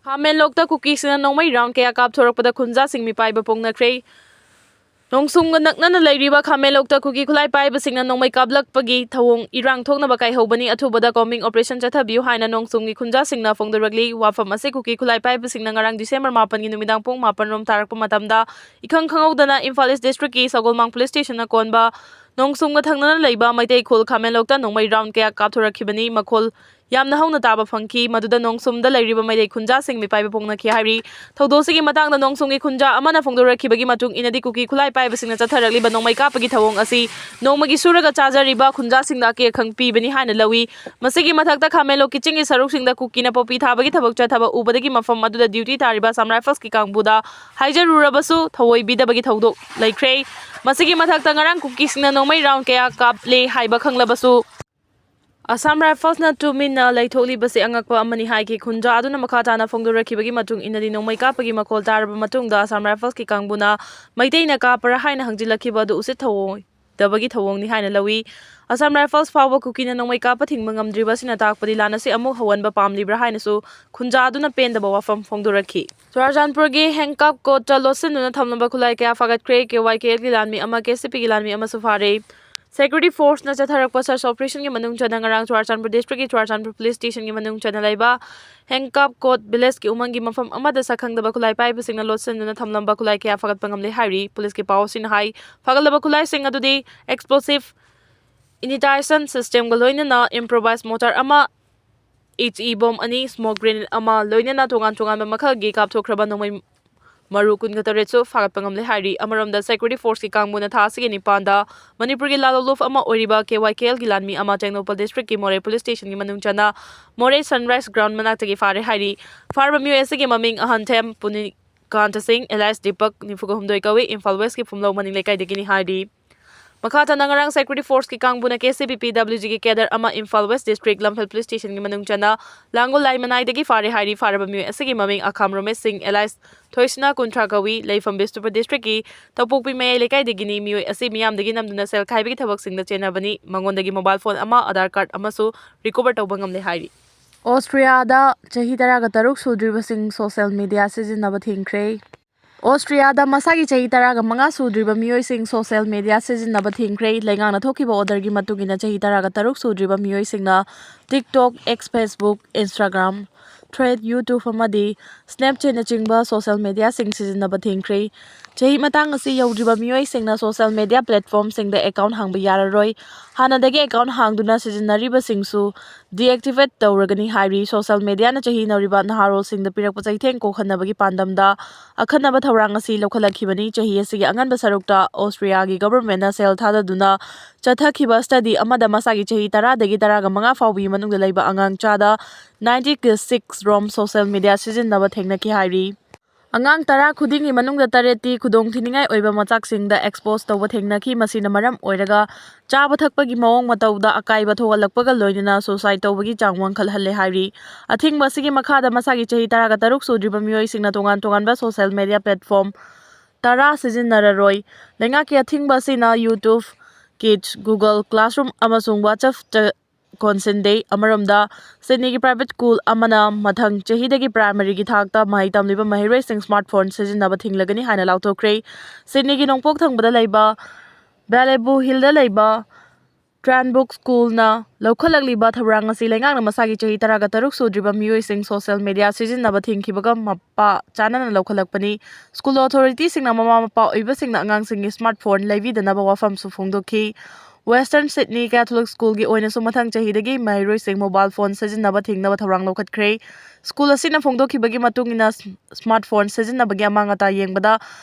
ꯈꯥꯃꯦꯟꯂꯣꯛꯇ ꯀꯨꯀꯤꯁꯤꯡꯅ ꯅꯣꯡꯃꯩ ꯔꯥꯎꯟ ꯀꯌꯥ ꯀꯥꯞꯊꯣꯔꯛꯄꯗ ꯈꯨꯟꯖꯥꯁꯤꯡ ꯃꯤꯄꯥꯏꯕ ꯐꯣꯡꯅꯈ꯭ꯔꯦ꯫ ꯅꯣꯡꯁꯨꯝꯒ ꯅꯛꯅꯅ ꯂꯩꯔꯤꯕ ꯈꯥꯃꯦꯟꯂꯣꯛꯇ ꯀꯨꯀꯤ ꯈꯨꯠꯂꯥꯏ ꯄꯥꯏꯕꯁꯤꯡꯅ ꯅꯣꯡꯃꯩ ꯀꯥꯞꯂꯛꯄꯒꯤ ꯊꯧꯑꯣꯡ ꯏꯔꯥꯡ ꯊꯣꯛꯅꯕ ꯀꯥꯏꯍꯧꯕꯅꯤ꯫ ꯑꯊꯨꯕꯗ ꯀꯣꯝꯕꯤꯡ ꯑꯣꯄꯔꯦꯁꯟ ꯆꯠꯊꯕꯤꯌꯨ ꯍꯥꯏꯅ ꯅꯣꯡꯁꯨꯝꯒꯤ ꯈꯨꯟꯖꯥꯁꯤꯡꯅ ꯐꯣꯡꯗꯣꯔꯛꯂꯤ꯫ ꯋꯥꯐꯝ ꯑꯁꯤ ꯀꯨꯀꯤ ꯈꯨꯠꯂꯥꯏ ꯄꯥꯏꯕꯁꯤꯡꯅ ꯉꯔꯥꯡ ꯗꯤꯁꯦꯝꯕꯔ ꯃꯥꯄꯟꯒꯤ ꯅꯨꯃꯤꯗꯥꯡ ꯄꯨꯡ ꯃꯥꯄꯟ ꯔꯣꯝ ꯇꯥꯔꯛꯄ ꯃꯇꯝꯗ ꯏꯈꯪ ꯈꯪꯍꯧꯗꯅ ꯏꯝꯐꯥꯜ ꯏꯁ ꯗꯤꯁꯇ꯭ꯔꯤꯛꯀꯤ ꯁꯒꯣꯜꯃꯥꯡ ꯄꯨꯂꯤꯁ ꯁ꯭ꯇꯦꯁꯟꯅ ꯀꯣꯟꯕ ꯅꯣꯡꯁꯨꯝꯒ ꯊꯪꯅꯅ ꯂꯩꯕ ꯃꯩꯇꯩ ꯈꯨꯜ ꯈꯥꯃꯦꯟꯂꯣꯛꯇ ꯅꯣꯡꯃꯩ ꯔꯥꯎꯟ ꯀꯌꯥ ꯀꯥꯞꯊꯣꯔꯛꯈꯤꯕꯅꯤ꯫ ꯃꯈꯣꯜ ꯌꯥꯝꯅ ꯍꯧꯅ ꯇꯥꯕ ꯐꯪꯈꯤ꯫ ꯃꯗꯨꯗ ꯅꯣꯡꯁꯨꯝꯗ ꯂꯩꯔꯤꯕ ꯃꯩꯇꯩ ꯈꯨꯟꯖꯥꯁꯤꯡ ꯃꯤꯄꯥꯏꯕ ꯐꯣꯡꯅꯈꯤ ꯍꯥꯏꯔꯤ꯫ ꯊꯧꯗꯣꯛꯁꯤꯒꯤ ꯃꯇꯥꯡꯗ ꯅꯣꯡꯁꯨꯝꯒꯤ ꯈꯨꯟꯖꯥ ꯑꯃꯅ ꯐꯣꯡꯗꯣꯔꯛꯈꯤꯕꯒꯤ ꯃꯇꯨꯡ ꯏꯟꯅꯗꯤ, ꯀꯨꯀꯤ ꯈꯨꯠꯂꯥꯏ ꯄꯥꯏꯕꯁꯤꯡꯅ ꯆꯠꯊꯔꯛꯂꯤꯕ ꯅꯣꯡꯃꯩ ꯀꯥꯞꯄꯒꯤ ꯊꯧꯑꯣꯡ ꯑꯁꯤ ꯅꯣꯡꯃꯒꯤ ꯁꯨꯔꯒ ꯆꯥꯖꯔꯤꯕ ꯈꯨꯟꯖꯥꯁꯤꯡꯗ ꯑꯀꯦ ꯑꯈꯪ ꯄꯤꯕꯅꯤ ꯍꯥꯏꯅ ꯂꯧꯏ꯫ ꯃꯁꯤꯒꯤ ꯃꯊꯛꯇ, ꯈꯥꯃꯦꯟꯂꯣꯛꯀꯤ ꯆꯤꯡꯒꯤ ꯁꯔꯨꯛꯁꯤꯡꯗ ꯀꯨꯀꯤꯅ ꯄꯣꯄꯤ ꯊꯥꯕꯒꯤ ꯊꯕꯛ ꯆꯠꯊꯕ ꯎꯕꯗꯒꯤ, ꯃꯐꯝ ꯑꯗꯨꯗ ꯗ꯭ꯌꯨꯇꯤ ꯇꯥꯔꯤꯕ ꯑꯁꯥꯝ ꯔꯥꯏꯐꯜꯁꯀꯤ ꯀꯥꯡꯕꯨꯗ ꯍꯥꯏꯖꯔꯨꯔꯕꯁꯨ ꯊꯑꯣꯏꯕꯤꯗꯕꯒꯤ ꯊꯧꯗꯣꯛ ꯂꯩꯈ꯭ꯔꯦ꯫ ꯃꯁꯤꯒꯤ ꯃꯊꯛꯇ, ꯉꯔꯥꯡ ꯀꯨꯀꯤꯁꯤꯡꯅ ꯅꯣꯡꯃꯩ ꯔꯥꯎꯟ ꯀꯌꯥ ꯀꯥꯞꯂꯦ ꯍꯥꯏꯕ ꯈꯪꯂꯕꯁꯨ, ꯑꯁꯥꯝ ꯔꯥꯏꯐꯜꯁꯅ ꯇꯨꯃꯤꯟꯅ ꯂꯩꯊꯣꯛꯂꯤꯕꯁꯤ ꯑꯉꯛꯄ ꯑꯃꯅꯤ ꯍꯥꯏꯈꯤ꯫ ꯈꯨꯟꯖꯥ ꯑꯗꯨꯅ ꯃꯈꯥ ꯇꯥꯅ ꯐꯣꯡꯗꯣꯔꯛꯈꯤꯕꯒꯤ ꯃꯇꯨꯡ ꯏꯟꯅꯗꯤ, ꯅꯣꯡꯃꯩ ꯀꯥꯞꯄꯒꯤ ꯃꯈꯣꯜ ꯇꯥꯔꯕ ꯃꯇꯨꯡꯗ ꯑꯁꯥꯝ ꯔꯥꯏꯐꯜꯁꯀꯤ ꯀꯥꯡꯕꯨꯅ ꯃꯩꯇꯩꯅ ꯀꯥꯞꯄ꯭ꯔꯥ ꯍꯥꯏꯅ ꯍꯪꯖꯤꯜꯂꯛꯈꯤꯕ ꯑꯗꯨ ꯎꯁꯤꯠ ꯊꯑꯣꯏꯗꯕꯒꯤ ꯊꯧꯑꯣꯡꯅꯤ ꯍꯥꯏꯅ ꯂꯧꯏ꯫ ꯑꯁꯥꯝ ꯔꯥꯏꯐꯜꯁ ꯐꯥꯎꯕ ꯀꯨꯀꯤꯅ ꯅꯣꯡꯃꯩ ꯀꯥꯞꯄ ꯊꯤꯡꯕ ꯉꯝꯗ꯭ꯔꯤꯕ ꯑꯁꯤꯅ ꯇꯥꯛꯄꯗꯤ ꯂꯥꯟ ꯑꯁꯤ ꯑꯃꯨꯛ ꯍꯧꯍꯟꯕ ꯄꯥꯝꯂꯤꯕ꯭ꯔꯥ ꯍꯥꯏꯅꯁꯨ ꯈꯨꯟꯖꯥ ꯑꯗꯨꯅ ꯄꯦꯟꯗꯕ ꯋꯥꯐꯝ ꯐꯣꯡꯗꯣꯔꯛꯈꯤ꯫ ꯆꯨꯔꯥꯆꯥꯟꯄꯨꯔꯒꯤ ꯍꯦꯡꯀꯞ ꯀꯣꯔꯠꯇ ꯂꯣꯠꯁꯤꯟꯗꯨꯅ ꯊꯝꯂꯝꯕ ꯈꯨꯠꯂꯥꯏ ꯀꯌꯥ ꯐꯥꯒꯠꯈ꯭ꯔꯦ꯫ ꯀꯦ ꯋꯥꯏ ꯀꯦ ꯑꯦꯜꯒꯤ ꯂꯥꯟꯃꯤ ꯑꯃ, ꯀꯦ ꯁꯤ ꯄꯤꯒꯤ ꯂꯥꯟꯃꯤ ꯑꯃꯁꯨ ꯐꯥꯔꯦ꯫ ꯁꯦꯀ꯭ꯌꯨꯔꯤꯇꯤ ꯐꯣꯔꯁꯅ ꯆꯠꯊꯔꯛꯄ ꯁꯔꯆ ꯑꯣꯄꯔꯦꯁꯟꯒꯤ ꯃꯅꯨꯡ ꯆꯟꯅ ꯉꯔꯥꯡ ꯆꯨꯔꯥꯆꯥꯟꯄꯨꯔ ꯗꯤꯁꯇ꯭ꯔꯤꯛꯀꯤ ꯆꯨꯔꯥꯆꯥꯟꯄꯨꯔ ꯄꯨꯂꯤꯁ ꯁ꯭ꯇꯦꯁꯟꯒꯤ ꯃꯅꯨꯡ ꯆꯟꯅ ꯂꯩꯕ ꯍꯦꯡꯀꯞ ꯀꯣꯔꯠ ꯚꯤꯂꯦꯖꯀꯤ ꯎꯃꯪꯒꯤ ꯃꯐꯝ ꯑꯃꯗ ꯁꯛꯈꯪꯗꯕ ꯈꯨꯠꯂꯥꯏ ꯄꯥꯏꯕꯁꯤꯡꯅ ꯂꯣꯠꯁꯤꯟꯗꯨꯅ ꯊꯝꯂꯝꯕ ꯈꯨꯠꯂꯥꯏ ꯀꯌꯥ ꯐꯥꯒꯠꯄ ꯉꯝꯂꯦ ꯍꯥꯏꯔꯤ꯫ ꯄꯨꯂꯤꯁꯀꯤ ꯄꯥꯎ ꯑꯁꯤꯅ ꯍꯥꯏ, ꯐꯥꯒꯠꯂꯕ ꯈꯨꯠꯂꯥꯏꯁꯤꯡ ꯑꯗꯨꯗꯤ ꯑꯦꯛꯁꯄ꯭ꯂꯣꯁꯤꯚ ꯏꯅꯤꯇꯥꯏꯖꯦꯁꯟ ꯁꯤꯁꯇꯦꯝꯒ ꯂꯣꯏꯅꯅ ꯏꯝꯄ꯭ꯔꯣꯚꯥꯏꯖ ꯃꯣꯔꯇꯥꯔ ꯑꯃ, ꯏꯆ ꯏ ꯕꯣꯝ ꯑꯅꯤ, ꯁ꯭ꯃꯣꯛ ꯒ꯭ꯔꯦꯅꯦꯗ ꯑꯃ, ꯂꯣꯏꯅꯅ ꯇꯣꯉꯥꯟ ꯇꯣꯉꯥꯟꯕ ꯃꯈꯜꯒꯤ ꯀꯥꯞꯊꯣꯛꯈ꯭ꯔꯕ ꯅꯣꯡꯃꯩ ꯃꯔꯨ ꯀꯨꯟꯒ ꯇꯔꯦꯠꯁꯨ ꯐꯥꯒꯠꯄ ꯉꯝꯂꯦ ꯍꯥꯏꯔꯤ꯫ ꯑꯃꯔꯣꯝꯗ, ꯁꯦꯀ꯭ꯌꯨꯔꯤꯇꯤ ꯐꯣꯔꯁꯀꯤ ꯀꯥꯡꯕꯨꯅ ꯊꯥ ꯑꯁꯤꯒꯤ ꯅꯤꯄꯥꯟꯗ ꯃꯅꯤꯄꯨꯔꯒꯤ ꯂꯥꯂꯣꯂꯨꯞ ꯑꯃ ꯑꯣꯏꯔꯤꯕ ꯀꯦ ꯋꯥꯏ ꯀꯦ ꯑꯦꯜꯒꯤ ꯂꯥꯟꯃꯤ ꯑꯃ ꯇꯦꯡꯅꯧꯄꯜ ꯗꯤꯁꯇ꯭ꯔꯤꯛꯀꯤ ꯃꯣꯔꯦ ꯄꯨꯂꯤꯁ ꯁ꯭ꯇꯦꯁꯟꯒꯤ ꯃꯅꯨꯡ ꯆꯟꯅ ꯃꯣꯔꯦ ꯁꯟꯔꯥꯏꯁ ꯒ꯭ꯔꯥꯎꯟ ꯃꯅꯥꯛꯇꯒꯤ ꯐꯥꯔꯦ ꯍꯥꯏꯔꯤ꯫ ꯐꯥꯔꯕ ꯃꯤꯑꯣꯏ ꯑꯁꯤꯒꯤ ꯃꯃꯤꯡ ꯑꯍꯟꯊꯦꯝ ꯄꯨꯅꯤꯀꯥꯟꯇ ꯁꯤꯡ, ꯑꯦꯂꯥꯏꯁ ꯗꯤꯄꯛ, ꯅꯤꯐꯨꯒ ꯍꯨꯝꯗꯣꯏ ꯀꯧꯏ, ꯏꯝꯐꯥꯜ ꯋꯦꯁꯀꯤ ꯐꯨꯝꯂꯧ ꯃꯅꯤꯡ ꯂꯩꯀꯥꯏꯗꯒꯤꯅꯤ ꯍꯥꯏꯔꯤ꯫ ꯃꯈꯥ ꯇꯥꯅ ꯉꯔꯥꯡ ꯁꯦꯀ꯭ꯌꯨꯔꯤꯇꯤ ꯐꯣꯔꯁꯀꯤ ꯀꯥꯡꯕꯨꯅ K C B P W ꯖꯤꯒꯤ ꯀꯦꯗꯔ ꯑꯃ Imphal west district Lamphel police ꯁ꯭ꯇꯦꯁꯟꯒꯤ ꯃꯅꯨꯡ ꯆꯟꯅ ꯂꯥꯡꯒꯣꯜ ꯂꯥꯏ ꯃꯅꯥꯏꯗꯒꯤ ꯐꯥꯔꯦ ꯍꯥꯏꯔꯤ꯫ ꯐꯥꯔꯕ ꯃꯤꯑꯣꯏ ꯑꯁꯤꯒꯤ ꯃꯃꯤꯡ ꯑꯈꯥꯝ ꯔꯣꯃꯦꯁ ꯁꯤꯡ, ꯑꯦꯂꯥꯏꯁ ꯊꯣꯏꯁꯅꯥ ꯀꯨꯟꯊ꯭ꯔꯥ ꯀꯧꯏ, ꯂꯩꯐꯝ ꯕꯤꯁꯅꯨꯄꯨꯔ ꯗꯤꯁꯇ꯭ꯔꯤꯛꯀꯤ ꯇꯧꯄꯣꯛꯄꯤ ꯃꯌꯥꯏ ꯂꯩꯀꯥꯏꯗꯒꯤꯅꯤ꯫ ꯃꯤꯑꯣꯏ ꯑꯁꯤ ꯃꯤꯌꯥꯝꯗꯒꯤ ꯅꯝꯗꯨꯅ ꯁꯦꯜ ꯈꯥꯏꯕꯒꯤ ꯊꯕꯛꯁꯤꯡꯗ ꯆꯦꯟꯅꯕꯅꯤ꯫ ꯃꯉꯣꯟꯗꯒꯤ ꯃꯣꯕꯥꯏꯜ ꯐꯣꯟ ꯑꯃ, ꯑꯙꯥꯔ ꯀꯥꯔꯗ ꯑꯃꯁꯨ ꯔꯤꯀꯣꯚꯔ ꯇꯧꯕ ꯉꯝꯂꯦ ꯍꯥꯏꯔꯤ꯫ ꯑꯣꯁꯇ꯭ꯔꯤꯌꯥꯗ ꯆꯍꯤ ꯇꯔꯥꯒ ꯇꯔꯨꯛ ꯁꯨꯗ꯭ꯔꯤꯕꯁꯤꯡ ꯁꯣꯁꯦꯜ ꯃꯤꯗꯤꯌꯥ ꯁꯤꯖꯤꯟꯅꯕ ꯊꯤꯡꯈ꯭ꯔꯦ꯫ ꯑꯣꯁꯇ꯭ꯔꯤꯌꯥꯗ ꯃꯁꯥꯒꯤ ꯆꯍꯤ ꯇꯔꯥꯒ ꯃꯉꯥ ꯁꯨꯗ꯭ꯔꯤꯕ ꯃꯤꯑꯣꯏꯁꯤꯡ ꯁꯣꯁꯦꯜ ꯃꯤꯗꯤꯌꯥ ꯁꯤꯖꯤꯟꯅꯕ ꯊꯤꯡꯈ꯭ꯔꯦ꯫ ꯂꯩꯉꯥꯛꯅ ꯊꯣꯛꯈꯤꯕ ꯑꯣꯔꯗꯔꯒꯤ ꯃꯇꯨꯡ ꯏꯟꯅ, ꯆꯍꯤ ꯇꯔꯥꯒ ꯇꯔꯨꯛ ꯁꯨꯗ꯭ꯔꯤꯕ ꯃꯤꯑꯣꯏꯁꯤꯡꯅ TikTok, X, Facebook, Instagram, Thread, YouTube ꯑꯃꯗꯤ Snapchatꯅꯆꯤꯡꯕ social mediaꯁꯤꯡ ꯁꯤꯖꯤꯟꯅꯕ ꯊꯤꯡꯈ꯭ꯔꯦ꯫ ꯆꯍꯤ ꯃꯇꯥꯡ ꯑꯁꯤ ꯌꯧꯗ꯭ꯔꯤꯕ ꯃꯤꯑꯣꯏꯁꯤꯡꯅ social media platformꯁꯤꯡꯗ account ꯍꯥꯡꯕ ꯌꯥꯔꯔꯣꯏ꯫ ꯍꯥꯟꯅꯗꯒꯤ account ꯍꯥꯡꯗꯨꯅ ꯁꯤꯖꯤꯟꯅꯔꯤꯕꯁꯤꯡꯁꯨ deactivate ꯇꯧꯔꯒꯅꯤ ꯍꯥꯏꯔꯤ꯫ Social mediaꯅ ꯆꯍꯤ ꯅꯧꯔꯤꯕ ꯅꯍꯥꯔꯣꯜꯁꯤꯡꯗ ꯄꯤꯔꯛꯄ ꯆꯩꯊꯦꯡ ꯀꯣꯛꯍꯟꯅꯕꯒꯤ ꯄꯥꯟꯗꯝꯗ ꯑꯈꯟꯅꯕ ꯊꯧꯔꯥꯡ ꯑꯁꯤ ꯂꯧꯈꯠꯂꯛꯈꯤꯕꯅꯤ꯫ ꯆꯍꯤ ꯑꯁꯤꯒꯤ ꯑꯉꯟꯕ ꯁꯔꯨꯛꯇ Austriaꯒꯤ governmentꯅ ꯁꯦꯜ ꯊꯥꯗꯗꯨꯅ ꯆꯠꯊꯈꯤꯕ study ꯑꯃꯗ ꯃꯁꯥꯒꯤ ꯆꯍꯤ ꯇꯔꯥꯗꯒꯤ ꯇꯔꯥꯃꯉꯥ ꯐꯥꯎꯕꯒꯤ ꯃꯅꯨꯡꯗ ꯂꯩꯕ ꯑꯉꯥꯡ ꯆꯥꯗ ninety six ꯔꯣꯝ social media ꯁꯤꯖꯤꯟꯅꯕ ꯊꯦꯡꯅꯈꯤ ꯍꯥꯏꯔꯤ꯫ ꯑꯉꯥꯡ ꯇꯔꯥ ꯈꯨꯗꯤꯡꯒꯤ ꯃꯅꯨꯡꯗ ꯇꯔꯦꯠꯇꯤ ꯈꯨꯗꯣꯡꯊꯤꯅꯤꯡꯉꯥꯏ ꯑꯣꯏꯕ ꯃꯆꯥꯛꯁꯤꯡꯗ expose ꯇꯧꯕ ꯊꯦꯡꯅꯈꯤ꯫ ꯃꯁꯤꯅ ꯃꯔꯝ ꯑꯣꯏꯔꯒ ꯆꯥꯕ ꯊꯛꯄꯒꯤ ꯃꯑꯣꯡ ꯃꯇꯧꯗ ꯑꯀꯥꯏꯕ ꯊꯣꯛꯍꯜꯂꯛꯄꯒ ꯂꯣꯏꯅꯅ suicide ꯇꯧꯕꯒꯤ ꯆꯥꯡ ꯋꯥꯡꯈꯠꯍꯜꯂꯦ ꯍꯥꯏꯔꯤ꯫ ꯑꯊꯤꯡꯕ ꯑꯁꯤꯒꯤ ꯃꯈꯥꯗ ꯃꯁꯥꯒꯤ ꯆꯍꯤ ꯇꯔꯥꯒ ꯇꯔꯨꯛ ꯁꯨꯗ꯭ꯔꯤꯕ ꯃꯤꯑꯣꯏꯁꯤꯡꯅ ꯇꯣꯉꯥꯟ ꯇꯣꯉꯥꯟꯕ social media platform ꯇꯔꯥ ꯁꯤꯖꯤꯟꯅꯔꯔꯣꯏ꯫ ꯂꯩꯉꯥꯛꯀꯤ ꯑꯊꯤꯡꯕ ꯑꯁꯤꯅ YouTube, Kids, Google Classroom ꯑꯃꯁꯨꯡ WhatsApp ꯆ-, ꯀꯣꯟꯁꯤꯟꯗꯦ꯫ ꯑꯃꯔꯣꯝꯗ, ꯁꯤꯗꯅꯤꯒꯤ private school ꯑꯃꯅ ꯃꯊꯪ ꯆꯍꯤꯗꯒꯤ primaryꯒꯤ ꯊꯥꯛꯇ ꯃꯍꯩ ꯇꯝꯂꯤꯕ ꯃꯍꯩꯔꯣꯏꯁꯤꯡ smartphone ꯁꯤꯖꯤꯟꯅꯕ ꯊꯤꯡꯂꯒꯅꯤ ꯍꯥꯏꯅ ꯂꯥꯎꯊꯣꯛꯈ꯭ꯔꯦ꯫ ꯁꯤꯗꯅꯤꯒꯤ ꯅꯣꯡꯄꯣꯛ ꯊꯪꯕꯗ ꯂꯩꯕ Bellevue Hillꯗ ꯂꯩꯕ Cranbrook Schoolꯅ ꯂꯧꯈꯠꯂꯛꯂꯤꯕ ꯊꯧꯔꯥꯡ ꯑꯁꯤ ꯂꯩꯉꯥꯛꯅ ꯃꯁꯥꯒꯤ ꯆꯍꯤ ꯇꯔꯥꯒ ꯇꯔꯨꯛ ꯁꯨꯗ꯭ꯔꯤꯕ ꯃꯤꯑꯣꯏꯁꯤꯡ social media ꯁꯤꯖꯤꯟꯅꯕ ꯊꯤꯡꯈꯤꯕꯒ ꯃꯄꯥ ꯆꯥꯅꯅ ꯂꯧꯈꯠꯂꯛꯄꯅꯤ꯫ School authorityꯁꯤꯡꯅ ꯃꯃꯥ ꯃꯄꯥ ꯑꯣꯏꯕꯁꯤꯡꯅ ꯑꯉꯥꯡꯁꯤꯡꯒꯤ smartphone ꯂꯩꯕꯤꯗꯅꯕ ꯋꯥꯐꯝꯁꯨ ꯐꯣꯡꯗꯣꯛꯈꯤ꯫ Western Sydney Catholic Schoolꯒꯤ ꯑꯣꯏꯅꯁꯨ ꯃꯊꯪ ꯆꯍꯤꯗꯒꯤ ꯃꯍꯩꯔꯣꯏꯁꯤꯡ mobile phone ꯁꯤꯖꯤꯟꯅꯕ ꯊꯤꯡꯅꯕ ꯊꯧꯔꯥꯡ ꯂꯧꯈꯠꯈ꯭ꯔꯦ꯫ School ꯑꯁꯤꯅ ꯐꯣꯡꯗꯣꯛꯈꯤꯕꯒꯤ ꯃꯇꯨꯡ ꯏꯟꯅ, ꯁ꯭ꯃ-, smartphone ꯁꯤꯖꯤꯟꯅꯕꯒꯤ ꯑꯃꯥꯡ ꯑꯇꯥ ꯌꯦꯡꯕꯗ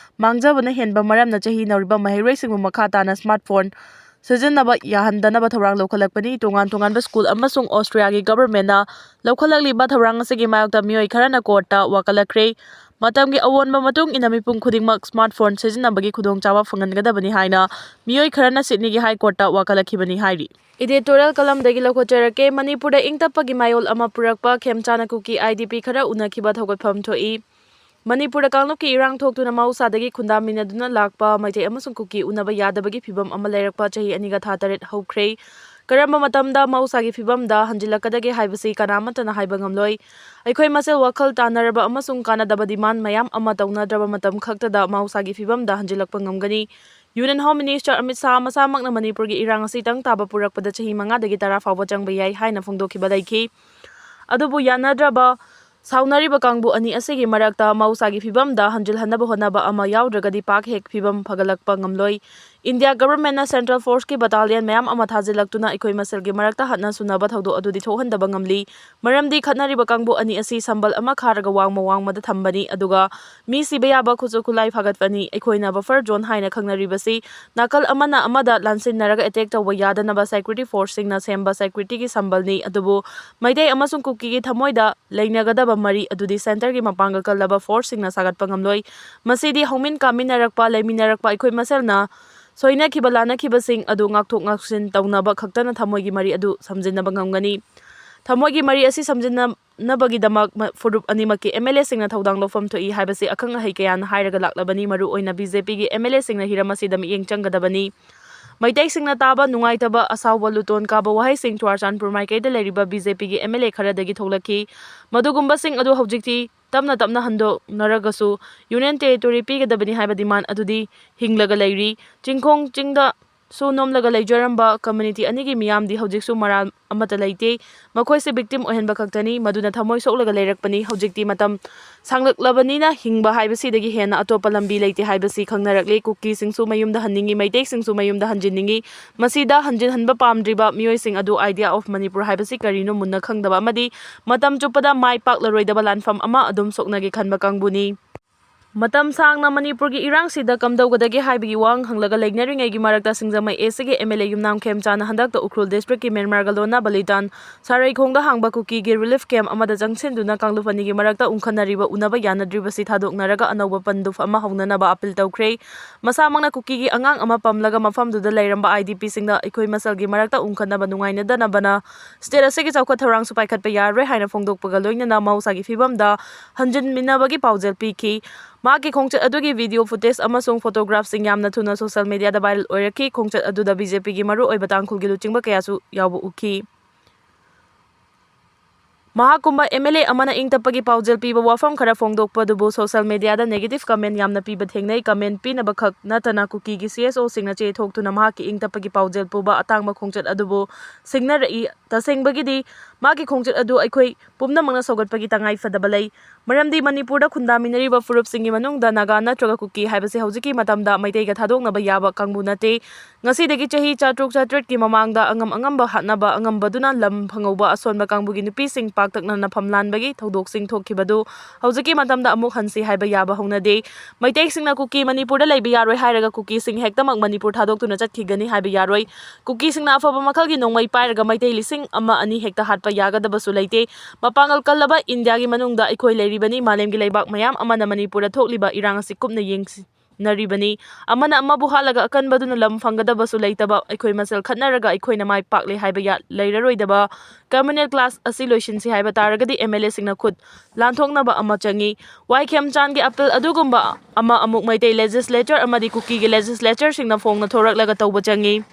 ꯃꯥꯡꯖꯕꯅ ꯍꯦꯟꯕ ꯃꯔꯝꯅ ꯆꯍꯤ ꯅꯧꯔꯤꯕ ꯃꯍꯩꯔꯣꯏꯁꯤꯡꯕꯨ ꯃꯈꯥ ꯇꯥꯅ smartphone ꯁꯤꯖꯤꯟꯅꯕ ꯌꯥꯍꯟꯗꯅꯕ ꯊꯧꯔꯥꯡ ꯂꯧꯈꯠꯂꯛꯄꯅꯤ꯫ ꯇꯣꯉꯥꯟ ꯇꯣꯉꯥꯟꯕ school ꯑꯃꯁꯨꯡ Austriaꯒꯤ governmentꯅ ꯂꯧꯈꯠꯂꯛꯂꯤꯕ ꯊꯧꯔꯥꯡ ꯑꯁꯤꯒꯤ ꯃꯥꯌꯣꯛꯇ ꯃꯤꯑꯣꯏ ꯈꯔꯅ courtꯇ ꯋꯥꯀꯠꯂꯛꯈ꯭ꯔꯦ꯫ ꯃꯇꯝꯒꯤ ꯑꯑꯣꯟꯕ ꯃꯇꯨꯡ ꯏꯟꯅ ꯃꯤꯄꯨꯝ ꯈꯨꯗꯤꯡꯃꯛ smartphone ꯁꯤꯖꯤꯟꯅꯕꯒꯤ ꯈꯨꯗꯣꯡꯆꯥꯕ ꯐꯪꯍꯟꯒꯗꯕꯅꯤ ꯍꯥꯏꯅ ꯃꯤꯑꯣꯏ ꯈꯔꯅ ꯁꯤꯗꯅꯤꯒꯤ High Courtꯇ ꯋꯥꯀꯠꯂꯛꯈꯤꯕꯅꯤ ꯍꯥꯏꯔꯤ꯫ Editorial columnꯗꯒꯤ ꯂꯧꯈꯠꯆꯔꯛꯀꯦ꯫ ꯃꯅꯤꯄꯨꯔꯗ ꯏꯪ ꯇꯞꯄꯒꯤ ꯃꯌꯣꯜ ꯑꯃ ꯄꯨꯔꯛꯄ ꯈꯦꯝꯆꯥꯟꯅ ꯀꯨꯀꯤ IDP ꯈꯔ ꯎꯅꯈꯤꯕ ꯊꯧꯒꯠꯐꯝ ꯊꯣꯛꯏ꯫ ꯃꯅꯤꯄꯨꯔꯗ ꯀꯥꯡꯂꯨꯞꯀꯤ ꯏꯔꯥꯡ ꯊꯣꯛꯇꯨꯅ ꯃꯍꯧꯁꯥꯗꯒꯤ ꯈꯨꯟꯗꯥꯃꯤꯟꯅꯗꯨꯅ ꯂꯥꯛꯄ ꯃꯩꯇꯩ ꯑꯃꯁꯨꯡ ꯀꯨꯀꯤ ꯎꯅꯕ ꯌꯥꯗꯕꯒꯤ ꯐꯤꯚꯝ ꯑꯃ ꯂꯩꯔꯛꯄ ꯆꯍꯤ ꯑꯅꯤꯒ ꯊꯥ ꯇꯔꯦꯠ ꯍꯧꯈ꯭ꯔꯦ꯫ ꯀꯔꯝꯕ ꯃꯇꯝꯗ ꯃꯍꯧꯁꯥꯒꯤ ꯐꯤꯚꯝꯗ ꯍꯟꯖꯤꯜꯂꯛꯀꯗꯒꯦ ꯍꯥꯏꯕꯁꯤ ꯀꯅꯥꯃꯠꯇꯅ ꯍꯥꯏꯕ ꯉꯝꯂꯣꯏ꯫ ꯑꯩꯈꯣꯏ ꯃꯁꯦꯜ ꯋꯥꯈꯜ ꯇꯥꯅꯔꯕ ꯑꯃꯁꯨꯡ ꯀꯥꯟꯅꯗꯕ demand ꯃꯌꯥꯝ ꯑꯃ ꯇꯧꯅꯗ꯭ꯔꯕ ꯃꯇꯝ ꯈꯛꯇꯗ ꯃꯍꯧꯁꯥꯒꯤ ꯐꯤꯚꯝꯗ ꯍꯟꯖꯤꯜꯂꯛꯄ ꯉꯝꯒꯅꯤ꯫ Union Home Minister Amit Shah ꯃꯁꯥꯃꯛꯅ ꯃꯅꯤꯄꯨꯔꯒꯤ ꯏꯔꯥꯡ ꯑꯁꯤ ꯇꯪ ꯇꯥꯕ ꯄꯨꯔꯛꯄꯗ ꯆꯍꯤ ꯃꯉꯥꯗꯒꯤ ꯇꯔꯥ ꯐꯥꯎꯕ ꯆꯪꯕ ꯌꯥꯏ ꯍꯥꯏꯅ ꯐꯣꯡꯗꯣꯛꯈꯤꯕ ꯂꯩꯈꯤ꯫ ꯑꯗꯨꯕꯨ ꯌꯥꯅꯗ꯭ꯔꯕ ꯁꯥꯎꯅꯔꯤꯕ ꯀꯥꯡꯕꯨ ꯑꯅꯤ ꯑꯁꯤꯒꯤ ꯃꯔꯛꯇ ꯃꯍꯧꯁꯥꯒꯤ ꯐꯤꯕꯝꯗ ꯍꯟꯖꯤꯜꯍꯟꯅꯕ ꯍꯣꯠꯅꯕ ꯑꯃ ꯌꯥꯎꯗ꯭ꯔꯒꯗꯤ ꯄꯥꯛ ꯍꯦꯛ ꯐꯤꯕꯝ ꯐꯒꯠꯂꯛꯄ ꯉꯝꯂꯣꯏ꯫ ꯏꯟꯗꯤꯌꯥ ꯒꯚꯔꯟꯃꯦꯟꯠꯅ ꯁꯦꯟꯇ꯭ꯔꯦꯜ ꯐꯣꯔꯁꯀꯤ ꯕꯠꯇꯥꯂꯤꯌꯟ ꯃꯌꯥꯝ ꯑꯃ ꯊꯥꯖꯤꯜꯂꯛꯇꯨꯅ ꯑꯩꯈꯣꯏ ꯃꯁꯦꯜꯒꯤ ꯃꯔꯛꯇ ꯍꯠꯅ ꯁꯨꯅꯕ ꯊꯧꯗꯣꯛ ꯑꯗꯨꯗꯤ ꯊꯣꯛꯍꯟꯗꯕ ꯉꯝꯂꯤ꯫ ꯃꯔꯝꯗꯤ ꯈꯠꯅꯔꯤꯕ ꯀꯥꯡꯕꯨ ꯑꯅꯤ ꯑꯁꯤ ꯁꯝꯕꯜ ꯑꯃ ꯈꯥꯔꯒ ꯋꯥꯡꯃ ꯋꯥꯡꯃꯗ ꯊꯝꯕꯅꯤ, ꯑꯗꯨꯒ ꯃꯤ ꯁꯤꯕ ꯌꯥꯕ ꯈꯨꯠꯁꯨ ꯈꯨꯠꯂꯥꯏ ꯐꯥꯒꯠꯄꯅꯤ꯫ ꯑꯩꯈꯣꯏꯅ ꯕꯐꯔ ꯖꯣꯟ ꯍꯥꯏꯅ ꯈꯪꯅꯔꯤꯕꯁꯤ ꯅꯥꯀꯜ ꯑꯃꯅ ꯑꯃꯗ ꯂꯥꯟꯁꯤꯟꯅꯔꯒ ꯑꯦꯇꯦꯛ ꯇꯧꯕ ꯌꯥꯗꯅꯕ ꯁꯦꯀ꯭ꯌꯨꯔꯤꯇꯤ ꯐꯣꯔꯁꯁꯤꯡꯅ ꯁꯦꯝꯕ ꯁꯦꯀ꯭ꯌꯨꯔꯤꯇꯤꯒꯤ ꯁꯝꯕꯜꯅꯤ꯫ ꯑꯗꯨꯕꯨ ꯃꯩꯇꯩ ꯑꯃꯁꯨꯡ ꯀꯨꯀꯤꯒꯤ ꯊꯃꯣꯏꯗ ꯂꯩꯅꯒꯗꯕ ꯃꯔꯤ ꯑꯗꯨꯗꯤ ꯁꯦꯟꯇꯔꯒꯤ ꯃꯄꯥꯡꯒꯜ ꯀꯜꯂꯕ ꯐꯣꯔꯁꯁꯤꯡꯅ ꯁꯥꯒꯠꯄ ꯉꯝꯂꯣꯏ꯫ ꯃꯁꯤꯗꯤ ꯍꯧꯃꯤꯟ ꯀꯥꯃꯤꯟꯅꯔꯛꯄ, ꯂꯩꯃꯤꯟꯅꯔꯛꯄ ꯑꯩꯈꯣꯏ ꯃꯁꯦꯜꯅ ꯁꯣꯏꯅꯈꯤꯕ ꯂꯥꯟꯅꯈꯤꯕꯁꯤꯡ ꯑꯗꯨ ꯉꯥꯛꯊꯣꯛ ꯉꯥꯛꯁꯤꯟ ꯇꯧꯅꯕ ꯈꯛꯇꯅ ꯊꯃꯣꯏꯒꯤ ꯃꯔꯤ ꯑꯗꯨ ꯁꯝꯖꯤꯟꯅꯕ ꯉꯝꯒꯅꯤ꯫ ꯊꯃꯣꯏꯒꯤ ꯃꯔꯤ ꯑꯁꯤ ꯁꯝꯖꯤꯟꯅꯅꯕꯒꯤꯗꯃꯛ ꯃ-, ꯐꯨꯔꯨꯞ ꯑꯅꯤꯃꯛꯀꯤ ꯑꯦꯝ ꯑꯦꯜ ꯑꯦꯁꯤꯡꯅ ꯊꯧꯗꯥꯡ ꯂꯧꯐꯝ ꯊꯣꯛꯏ ꯍꯥꯏꯕꯁꯤ ꯑꯈꯪ ꯑꯍꯩ ꯀꯌꯥꯅ ꯍꯥꯏꯔꯒ ꯂꯥꯛꯂꯕꯅꯤ꯫ ꯃꯔꯨꯑꯣꯏꯅ ꯕꯤ ꯖꯦ ꯄꯤꯒꯤ ꯑꯦꯝ ꯑꯦꯜ ꯑꯦꯁꯤꯡꯅ ꯍꯤꯔꯝ ꯑꯁꯤꯗ ꯃꯤꯠꯌꯦꯡ ꯆꯪꯒꯗꯕꯅꯤ꯫ ꯃꯩꯇꯩꯁꯤꯡꯅ ꯇꯥꯕ ꯅꯨꯡꯉꯥꯏꯇꯕ, ꯑꯁꯥꯎꯕ, ꯂꯨꯇꯣꯟ ꯀꯥꯕ ꯋꯥꯍꯩꯁꯤꯡ ꯆꯨꯔꯥꯆꯥꯟꯄꯨꯔ ꯃꯥꯏꯀꯩꯗ ꯂꯩꯔꯤꯕ ꯕꯤ ꯖꯦ ꯄꯤꯒꯤ ꯑꯦꯝ ꯑꯦꯜ ꯑꯦ ꯈꯔꯗꯒꯤ ꯊꯣꯛꯂꯛꯈꯤ꯫ ꯃꯗꯨꯒꯨꯝꯕꯁꯤꯡ ꯑꯗꯨ ꯍꯧꯖꯤꯛꯇꯤ ꯇꯞꯅ ꯇꯞꯅ ꯍꯟꯗꯣꯛꯅꯔꯒꯁꯨ ꯌꯨꯅꯤꯌꯟ ꯇꯦꯔꯤꯇꯣꯔꯤ ꯄꯤꯒꯗꯕꯅꯤ ꯍꯥꯏꯕ ꯗꯤꯃꯥꯟ ꯑꯗꯨꯗꯤ ꯍꯤꯡꯂꯒ ꯂꯩꯔꯤ꯫ ꯆꯤꯡꯈꯣꯡ ꯆꯤꯡꯗ ꯁꯨ ꯅꯣꯝꯂꯒ ꯂꯩꯖꯔꯝꯕ ꯀꯝꯃ꯭ꯌꯨꯅꯤꯇꯤ ꯑꯅꯤꯒꯤ ꯃꯤꯌꯥꯝꯗꯤ ꯍꯧꯖꯤꯛꯁꯨ ꯃꯔꯥꯜ ꯑꯃꯠꯇ ꯂꯩꯇꯦ꯫ ꯃꯈꯣꯏꯁꯦ ꯚꯤꯛꯇꯤꯝ ꯑꯣꯏꯍꯟꯕ ꯈꯛꯇꯅꯤ꯫ ꯃꯗꯨꯅ ꯊꯃꯣꯏ ꯁꯣꯛꯂꯒ ꯂꯩꯔꯛꯄꯅꯤ꯫ ꯍꯧꯖꯤꯛꯇꯤ ꯃꯇꯝ ꯁꯥꯡꯂꯛꯂꯕꯅꯤꯅ ꯍꯤꯡꯕ ꯍꯥꯏꯕꯁꯤꯗꯒꯤ ꯍꯦꯟꯅ ꯑꯇꯣꯞꯄ ꯂꯝꯕꯤ ꯂꯩꯇꯦ ꯍꯥꯏꯕꯁꯤ ꯈꯪꯅꯔꯛꯂꯦ꯫ ꯀꯨꯀꯤꯁꯤꯡꯁꯨ ꯃꯌꯨꯝꯗ ꯍꯟꯅꯤꯡꯏ, ꯃꯩꯇꯩꯁꯤꯡꯁꯨ ꯃꯌꯨꯝꯗ ꯍꯟꯖꯤꯟꯅꯤꯡꯏ꯫ ꯃꯁꯤꯗ ꯍꯟꯖꯤꯟꯍꯟꯕ ꯄꯥꯝꯗ꯭ꯔꯤꯕ ꯃꯤꯑꯣꯏꯁꯤꯡ ꯑꯗꯨ Idea of Manipur ꯍꯥꯏꯕꯁꯤ ꯀꯔꯤꯅꯣ ꯃꯨꯟꯅ ꯈꯪꯗꯕ ꯑꯃꯗꯤ ꯃꯇꯝ ꯆꯨꯞꯄꯗ ꯃꯥꯏ ꯄꯥꯛꯂꯔꯣꯏꯗꯕ ꯂꯥꯟꯐꯝ ꯑꯃ ꯑꯗꯨꯝ ꯁꯣꯛꯅꯒꯦ ꯈꯟꯕ ꯀꯥꯡꯕꯨꯅꯤ꯫ ꯃꯇꯝ ꯁꯥꯡꯅ ꯃꯅꯤꯄꯨꯔꯒꯤ ꯏꯔꯥꯡꯁꯤꯗ ꯀꯝꯗꯧꯒꯗꯒꯦ ꯍꯥꯏꯕꯒꯤ ꯋꯥꯍꯪ ꯍꯪꯂꯒ ꯂꯩꯅꯔꯤꯉꯩꯒꯤ ꯃꯔꯛꯇ ꯁꯤꯡꯖꯃꯩ ꯑꯦꯁ ꯁꯤꯒꯤ ꯑꯦꯝ ꯑꯦꯜ ꯑꯦ ꯌꯨꯝꯅꯥꯝ ꯈꯦꯝꯆꯥꯅ ꯍꯟꯗꯛꯇ ꯎꯈ꯭ꯔꯨꯜ ꯗꯤꯁꯇ꯭ꯔꯤꯛꯀꯤ ꯃꯦꯟꯃꯥꯔꯒ ꯂꯣꯟꯅ ꯕꯂꯤꯇꯥꯟ ꯁꯥꯔꯩꯈꯣꯡꯗ ꯍꯥꯡꯕ ꯀꯨꯀꯤꯒꯤ ꯔꯤꯂꯤꯐ ꯀꯦꯝꯞ ꯑꯃꯗ ꯆꯪꯁꯤꯟꯗꯨꯅ ꯀꯥꯡꯂꯨꯞ ꯑꯅꯤꯒꯤ ꯃꯔꯛꯇ ꯎꯪꯈꯠꯅꯔꯤꯕ ꯎꯅꯕ ꯌꯥꯅꯗ꯭ꯔꯤꯕꯁꯤ ꯊꯥꯗꯣꯛꯅꯔꯒ ꯑꯅꯧꯕ ꯄꯟꯗꯨꯞ ꯑꯃ ꯍꯧꯅꯅꯕ ꯑꯄꯤꯜ ꯇꯧꯈ꯭ꯔꯦ꯫ ꯃꯁꯥꯃꯛꯅ ꯀꯨꯀꯤꯒꯤ ꯑꯉꯥꯡ ꯑꯃ ꯄꯝꯂꯒ ꯃꯐꯝꯗꯨꯗ ꯂꯩꯔꯝꯕ ꯑꯥꯏ ꯗꯤ ꯄꯤꯁꯤꯡꯗ ꯑꯩꯈꯣꯏ ꯃꯁꯦꯜꯒꯤ ꯃꯔꯛꯇ ꯎꯪꯈꯠꯅꯕ ꯅꯨꯡꯉꯥꯏꯅꯗꯅꯕꯅ ꯁ꯭ꯇꯦꯠ ꯑꯁꯤꯒꯤ ꯆꯥꯎꯈꯠ ꯊꯧꯔꯥꯡꯁꯨ ꯄꯥꯏꯈꯠꯄ ꯌꯥꯔꯣꯏ ꯍꯥꯏꯅ ꯐꯣꯡꯗꯣꯛꯄꯒ ꯂꯣꯏꯅꯅ ꯃꯍꯧꯁꯥꯒꯤ ꯐꯤꯕꯝꯗ ꯍꯟꯖꯤꯟꯃꯤꯟꯅꯕꯒꯤ ꯄꯥꯎꯖꯦꯜ ꯄꯤꯈꯤ꯫ ꯃꯍꯥꯛꯀꯤ ꯈꯣꯡꯆꯠ ꯑꯗꯨꯒꯤ ꯚꯤꯗꯤꯑꯣ ꯐꯨꯇꯦꯖ ꯑꯃꯁꯨꯡ ꯐꯣꯇꯣꯒ꯭ꯔꯥꯐꯁꯤꯡ ꯌꯥꯝꯅ ꯊꯨꯅ ꯁꯣꯁꯤꯌꯦꯜ ꯃꯤꯗꯤꯌꯥꯗ ꯚꯥꯏꯔꯦꯜ ꯑꯣꯏꯔꯛꯈꯤ꯫ ꯈꯣꯡꯆꯠ ꯑꯗꯨꯗ ꯕꯤ ꯖꯦ ꯄꯤꯒꯤ ꯃꯔꯨꯑꯣꯏꯕ ꯇꯥꯡꯈꯨꯜꯒꯤ ꯂꯨꯆꯤꯡꯕ ꯀꯌꯥꯁꯨ ꯌꯥꯎꯕ ꯎꯈꯤ꯫ ꯃꯍꯥꯛꯀꯨꯝꯕ M L A ꯑꯃꯅ ꯏꯪ ꯇꯞꯄꯒꯤ ꯄꯥꯎꯖꯦꯜ ꯄꯤꯕ ꯋꯥꯐꯝ ꯈꯔ ꯐꯣꯡꯗꯣꯛꯄ ꯑꯗꯨꯕꯨ social media ꯗ negative comment ꯌꯥꯝꯅ ꯄꯤꯕ ꯊꯦꯡꯅꯩ꯫ Comment ꯄꯤꯅꯕ ꯈꯛ ꯅꯠꯇꯅ ꯀꯨꯀꯤꯒꯤ C S O ꯁꯤꯡꯅ ꯆꯦ ꯊꯣꯛꯇꯨꯅ ꯃꯍꯥꯛꯀꯤ ꯏꯪ ꯇꯞꯄꯒꯤ ꯄꯥꯎꯖꯦꯜ ꯄꯨꯕ ꯑꯇꯥꯡꯕ ꯈꯣꯡꯆꯠ ꯑꯗꯨꯕꯨ ꯁꯤꯡꯅꯔꯛꯏ꯫ ꯇꯁꯦꯡꯕꯒꯤꯗꯤ ꯃꯥꯒꯤ ꯈꯣꯡꯆꯠ ꯑꯗꯨ ꯑꯩꯈꯣꯏ ꯄꯨꯝꯅꯃꯛꯅ ꯁꯧꯒꯠꯄꯒꯤ ꯇꯉꯥꯏ ꯐꯗꯕ ꯂꯩ꯫ ꯃꯔꯝꯗꯤ ꯃꯅꯤꯄꯨꯔꯗ ꯈꯨꯟꯗꯥꯃꯤꯟꯅꯔꯤꯕ ꯐꯨꯔꯨꯞꯁꯤꯡꯒꯤ ꯃꯅꯨꯡꯗ ꯅꯥꯒꯥ ꯅꯠꯇ꯭ꯔꯒ ꯀꯨꯀꯤ ꯍꯥꯏꯕꯁꯤ ꯍꯧꯖꯤꯛꯀꯤ ꯃꯇꯝꯗ ꯃꯩꯇꯩꯒ ꯊꯥꯗꯣꯛꯅꯕ ꯌꯥꯕ ꯀꯥꯡꯕꯨ ꯅꯠꯇꯦ꯫ ꯉꯁꯤꯗꯒꯤ ꯆꯍꯤ ꯆꯥꯇ꯭ꯔꯨꯛ ꯆꯥꯇ꯭ꯔꯦꯠꯀꯤ ꯃꯃꯥꯡꯗ ꯑꯉꯝ ꯑꯉꯝꯕ ꯍꯥꯠꯅꯕ, ꯑꯉꯝꯕꯗꯨꯅ ꯂꯝ ꯐꯪꯍꯧꯕ ꯑꯁꯣꯟꯕ ꯀꯥꯡꯕꯨꯒꯤ ꯅꯨꯄꯤꯁꯤꯡ ꯄꯥꯛꯇꯛꯅꯅ ꯐꯝꯂꯥꯟꯕꯒꯤ ꯊꯧꯗꯣꯛꯁꯤꯡ ꯊꯣꯛꯈꯤꯕꯗꯨ ꯍꯧꯖꯤꯛꯀꯤ ꯃꯇꯝꯗ ꯑꯃꯨꯛ ꯍꯟꯁꯤ ꯍꯥꯏꯕ ꯌꯥꯕ ꯍꯧꯅꯗꯦ꯫ ꯃꯩꯇꯩꯁꯤꯡꯅ ꯀꯨꯀꯤ ꯃꯅꯤꯄꯨꯔꯗ ꯂꯩꯕ ꯌꯥꯔꯣꯏ ꯍꯥꯏꯔꯒ ꯀꯨꯀꯤꯁꯤꯡ ꯍꯦꯛꯇꯃꯛ ꯃꯅꯤꯄꯨꯔ ꯊꯥꯗꯣꯛꯇꯨꯅ ꯆꯠꯈꯤꯒꯅꯤ ꯍꯥꯏꯕ ꯌꯥꯔꯣꯏ꯫ ꯀꯨꯀꯤꯁꯤꯡꯅ ꯑꯐꯕ ꯃꯈꯜꯒꯤ ꯅꯣꯡꯃꯩ ꯄꯥꯏꯔꯒ ꯃꯩꯇꯩ ꯂꯤꯁꯤꯡ ꯑꯃ ꯑꯅꯤ ꯍꯦꯛꯇ ꯍꯥꯠꯄ ꯌꯥꯒꯗꯕꯁꯨ ꯂꯩꯇꯦ꯫ ꯃꯄꯥꯡꯒꯜ ꯀꯜꯂꯕ ꯏꯟꯗꯤꯌꯥꯒꯤ ꯃꯅꯨꯡꯗ ꯑꯩꯈꯣꯏ ꯂꯩꯔꯤꯕꯅꯤ꯫ ꯃꯥꯂꯦꯝꯒꯤ ꯂꯩꯕꯥꯛ ꯃꯌꯥꯝ ꯑꯃꯅ ꯃꯅꯤꯄꯨꯔꯗ ꯊꯣꯛꯂꯤꯕ ꯏꯔꯥꯡ ꯑꯁꯤ ꯀꯨꯞꯅ ꯌꯦꯡꯁꯤꯟꯅꯔꯤꯕꯅꯤ꯫ ꯑꯃꯅ ꯑꯃꯕꯨ ꯍꯥꯠꯂꯒ ꯑꯀꯟꯕꯗꯨꯅ ꯂꯝ ꯐꯪꯒꯗꯕꯁꯨ ꯂꯩꯇꯕ, ꯑꯩꯈꯣꯏ ꯃꯁꯦꯜ ꯈꯠꯅꯔꯒ ꯑꯩꯈꯣꯏꯅ ꯃꯥꯏ ꯄꯥꯛꯂꯦ ꯍꯥꯏꯕ ꯌꯥ-, ꯂꯩꯔꯔꯣꯏꯗꯕ communal class ꯑꯁꯤ ꯂꯣꯏꯁꯤꯟꯁꯤ ꯍꯥꯏꯕ ꯇꯥꯔꯒꯗꯤ M L A ꯁꯤꯡꯅ ꯈꯨꯠ ꯂꯥꯟꯊꯣꯛꯅꯕ ꯑꯃ ꯆꯪꯏ꯫ ꯋꯥꯏ ꯈꯦꯝꯆꯥꯟꯒꯤ appeal ꯑꯗꯨꯒꯨꯝꯕ ꯑꯃ ꯑꯃꯨꯛ ꯃꯩꯇꯩ legislature ꯑꯃꯗꯤ ꯀꯨꯀꯤꯒꯤ legislature ꯁꯤꯡꯅ ꯐꯣꯡꯅ ꯊꯣꯔꯛꯂꯒ ꯇꯧꯕ ꯆꯪꯏ꯫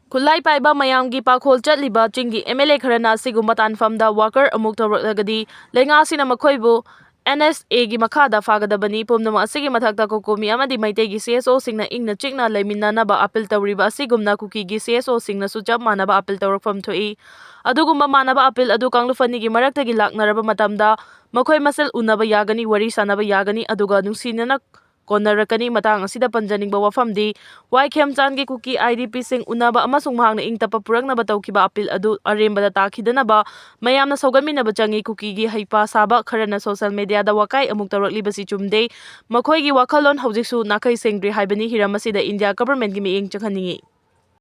ꯈꯨꯠꯂꯥꯏ ꯄꯥꯏꯕ ꯃꯌꯥꯝꯒꯤ ꯄꯥꯈꯣꯜ ꯆꯠꯂꯤꯕ ꯆꯤꯡꯒꯤ M L A ꯈꯔꯅ ꯑꯁꯤꯒꯨꯝꯕ ꯇꯥꯟꯐꯝꯗ worker ꯑꯃꯨꯛ ꯇꯧꯔꯛꯂꯒꯗꯤ ꯂꯩꯉꯥꯛ ꯑꯁꯤꯅ ꯃꯈꯣꯏꯕꯨ N S A ꯒꯤ ꯃꯈꯥꯗ ꯐꯥꯒꯗꯕꯅꯤ꯫ ꯄꯨꯝꯅꯃꯛ ꯑꯁꯤꯒꯤ ꯃꯊꯛꯇ ꯀꯣꯀꯣꯃꯤ ꯑꯃꯗꯤ ꯃꯩꯇꯩꯒꯤ C S O ꯁꯤꯡꯅ ꯏꯪꯅ ꯆꯤꯛꯅ ꯂꯩꯃꯤꯟꯅꯅꯕ appeal ꯇꯧꯔꯤꯕ ꯑꯁꯤꯒꯨꯝꯅ ꯀꯨꯀꯤꯒꯤ C S O ꯁꯤꯡꯅꯁꯨ ꯆꯞ ꯃꯥꯟꯅꯕ appeal ꯇꯧꯔꯛꯐꯝ ꯊꯣꯛꯏ꯫ ꯑꯗꯨꯒꯨꯝꯕ ꯃꯥꯟꯅꯕ appeal ꯑꯗꯨ ꯀꯥꯡꯂꯨꯞ ꯑꯅꯤꯒꯤ ꯃꯔꯛꯇꯒꯤ ꯂꯥꯛꯅꯔꯕ ꯃꯇꯝꯗ ꯃꯈꯣꯏ ꯃꯁꯦꯜ ꯎꯅꯕ ꯌꯥꯒꯅꯤ, ꯋꯥꯔꯤ ꯁꯥꯅꯕ ꯌꯥꯒꯅꯤ, ꯑꯗꯨꯒ ꯅꯨꯡꯁꯤꯅꯅ ꯀꯣꯟꯅꯔꯛꯀꯅꯤ꯫ ꯃꯇꯥꯡ ꯑꯁꯤꯗ ꯄꯟꯖꯅꯤꯡꯕ ꯋꯥꯐꯝꯗꯤ, ꯋꯥꯏ ꯈꯦꯝꯆꯥꯟꯒꯤ ꯀꯨꯀꯤ I D P ꯁꯤꯡ ꯎꯅꯕ ꯑꯃꯁꯨꯡ ꯃꯍꯥꯛꯅ ꯏꯪ ꯇꯞꯄ ꯄꯨꯔꯛꯅꯕ ꯇꯧꯈꯤꯕ appeal ꯑꯗꯨ ꯑꯔꯦꯝꯕꯗ ꯇꯥꯈꯤꯗꯅꯕ ꯃꯌꯥꯝꯅ ꯁꯧꯒꯠꯃꯤꯟꯅꯕ ꯆꯪꯏ꯫ ꯀꯨꯀꯤꯒꯤ ꯍꯩꯄꯥ ꯁꯥꯕ ꯈꯔꯅ social media ꯗ ꯋꯥꯀꯥꯏ ꯑꯃꯨꯛ ꯇꯧꯔꯛꯂꯤꯕꯁꯤ ꯆꯨꯝꯗꯦ꯫ ꯃꯈꯣꯏꯒꯤ ꯋꯥꯈꯜꯂꯣꯟ ꯍꯧꯖꯤꯛꯁꯨ ꯅꯥꯈꯩ ꯁꯦꯡꯗ꯭ꯔꯤ ꯍꯥꯏꯕꯅꯤ꯫ ꯍꯤꯔꯝ ꯑꯁꯤꯗ ꯏꯟꯗꯤꯌꯥ government ꯀꯤ ꯃꯤꯠꯌꯦꯡ ꯆꯪꯍꯟꯅꯤꯡꯏ꯫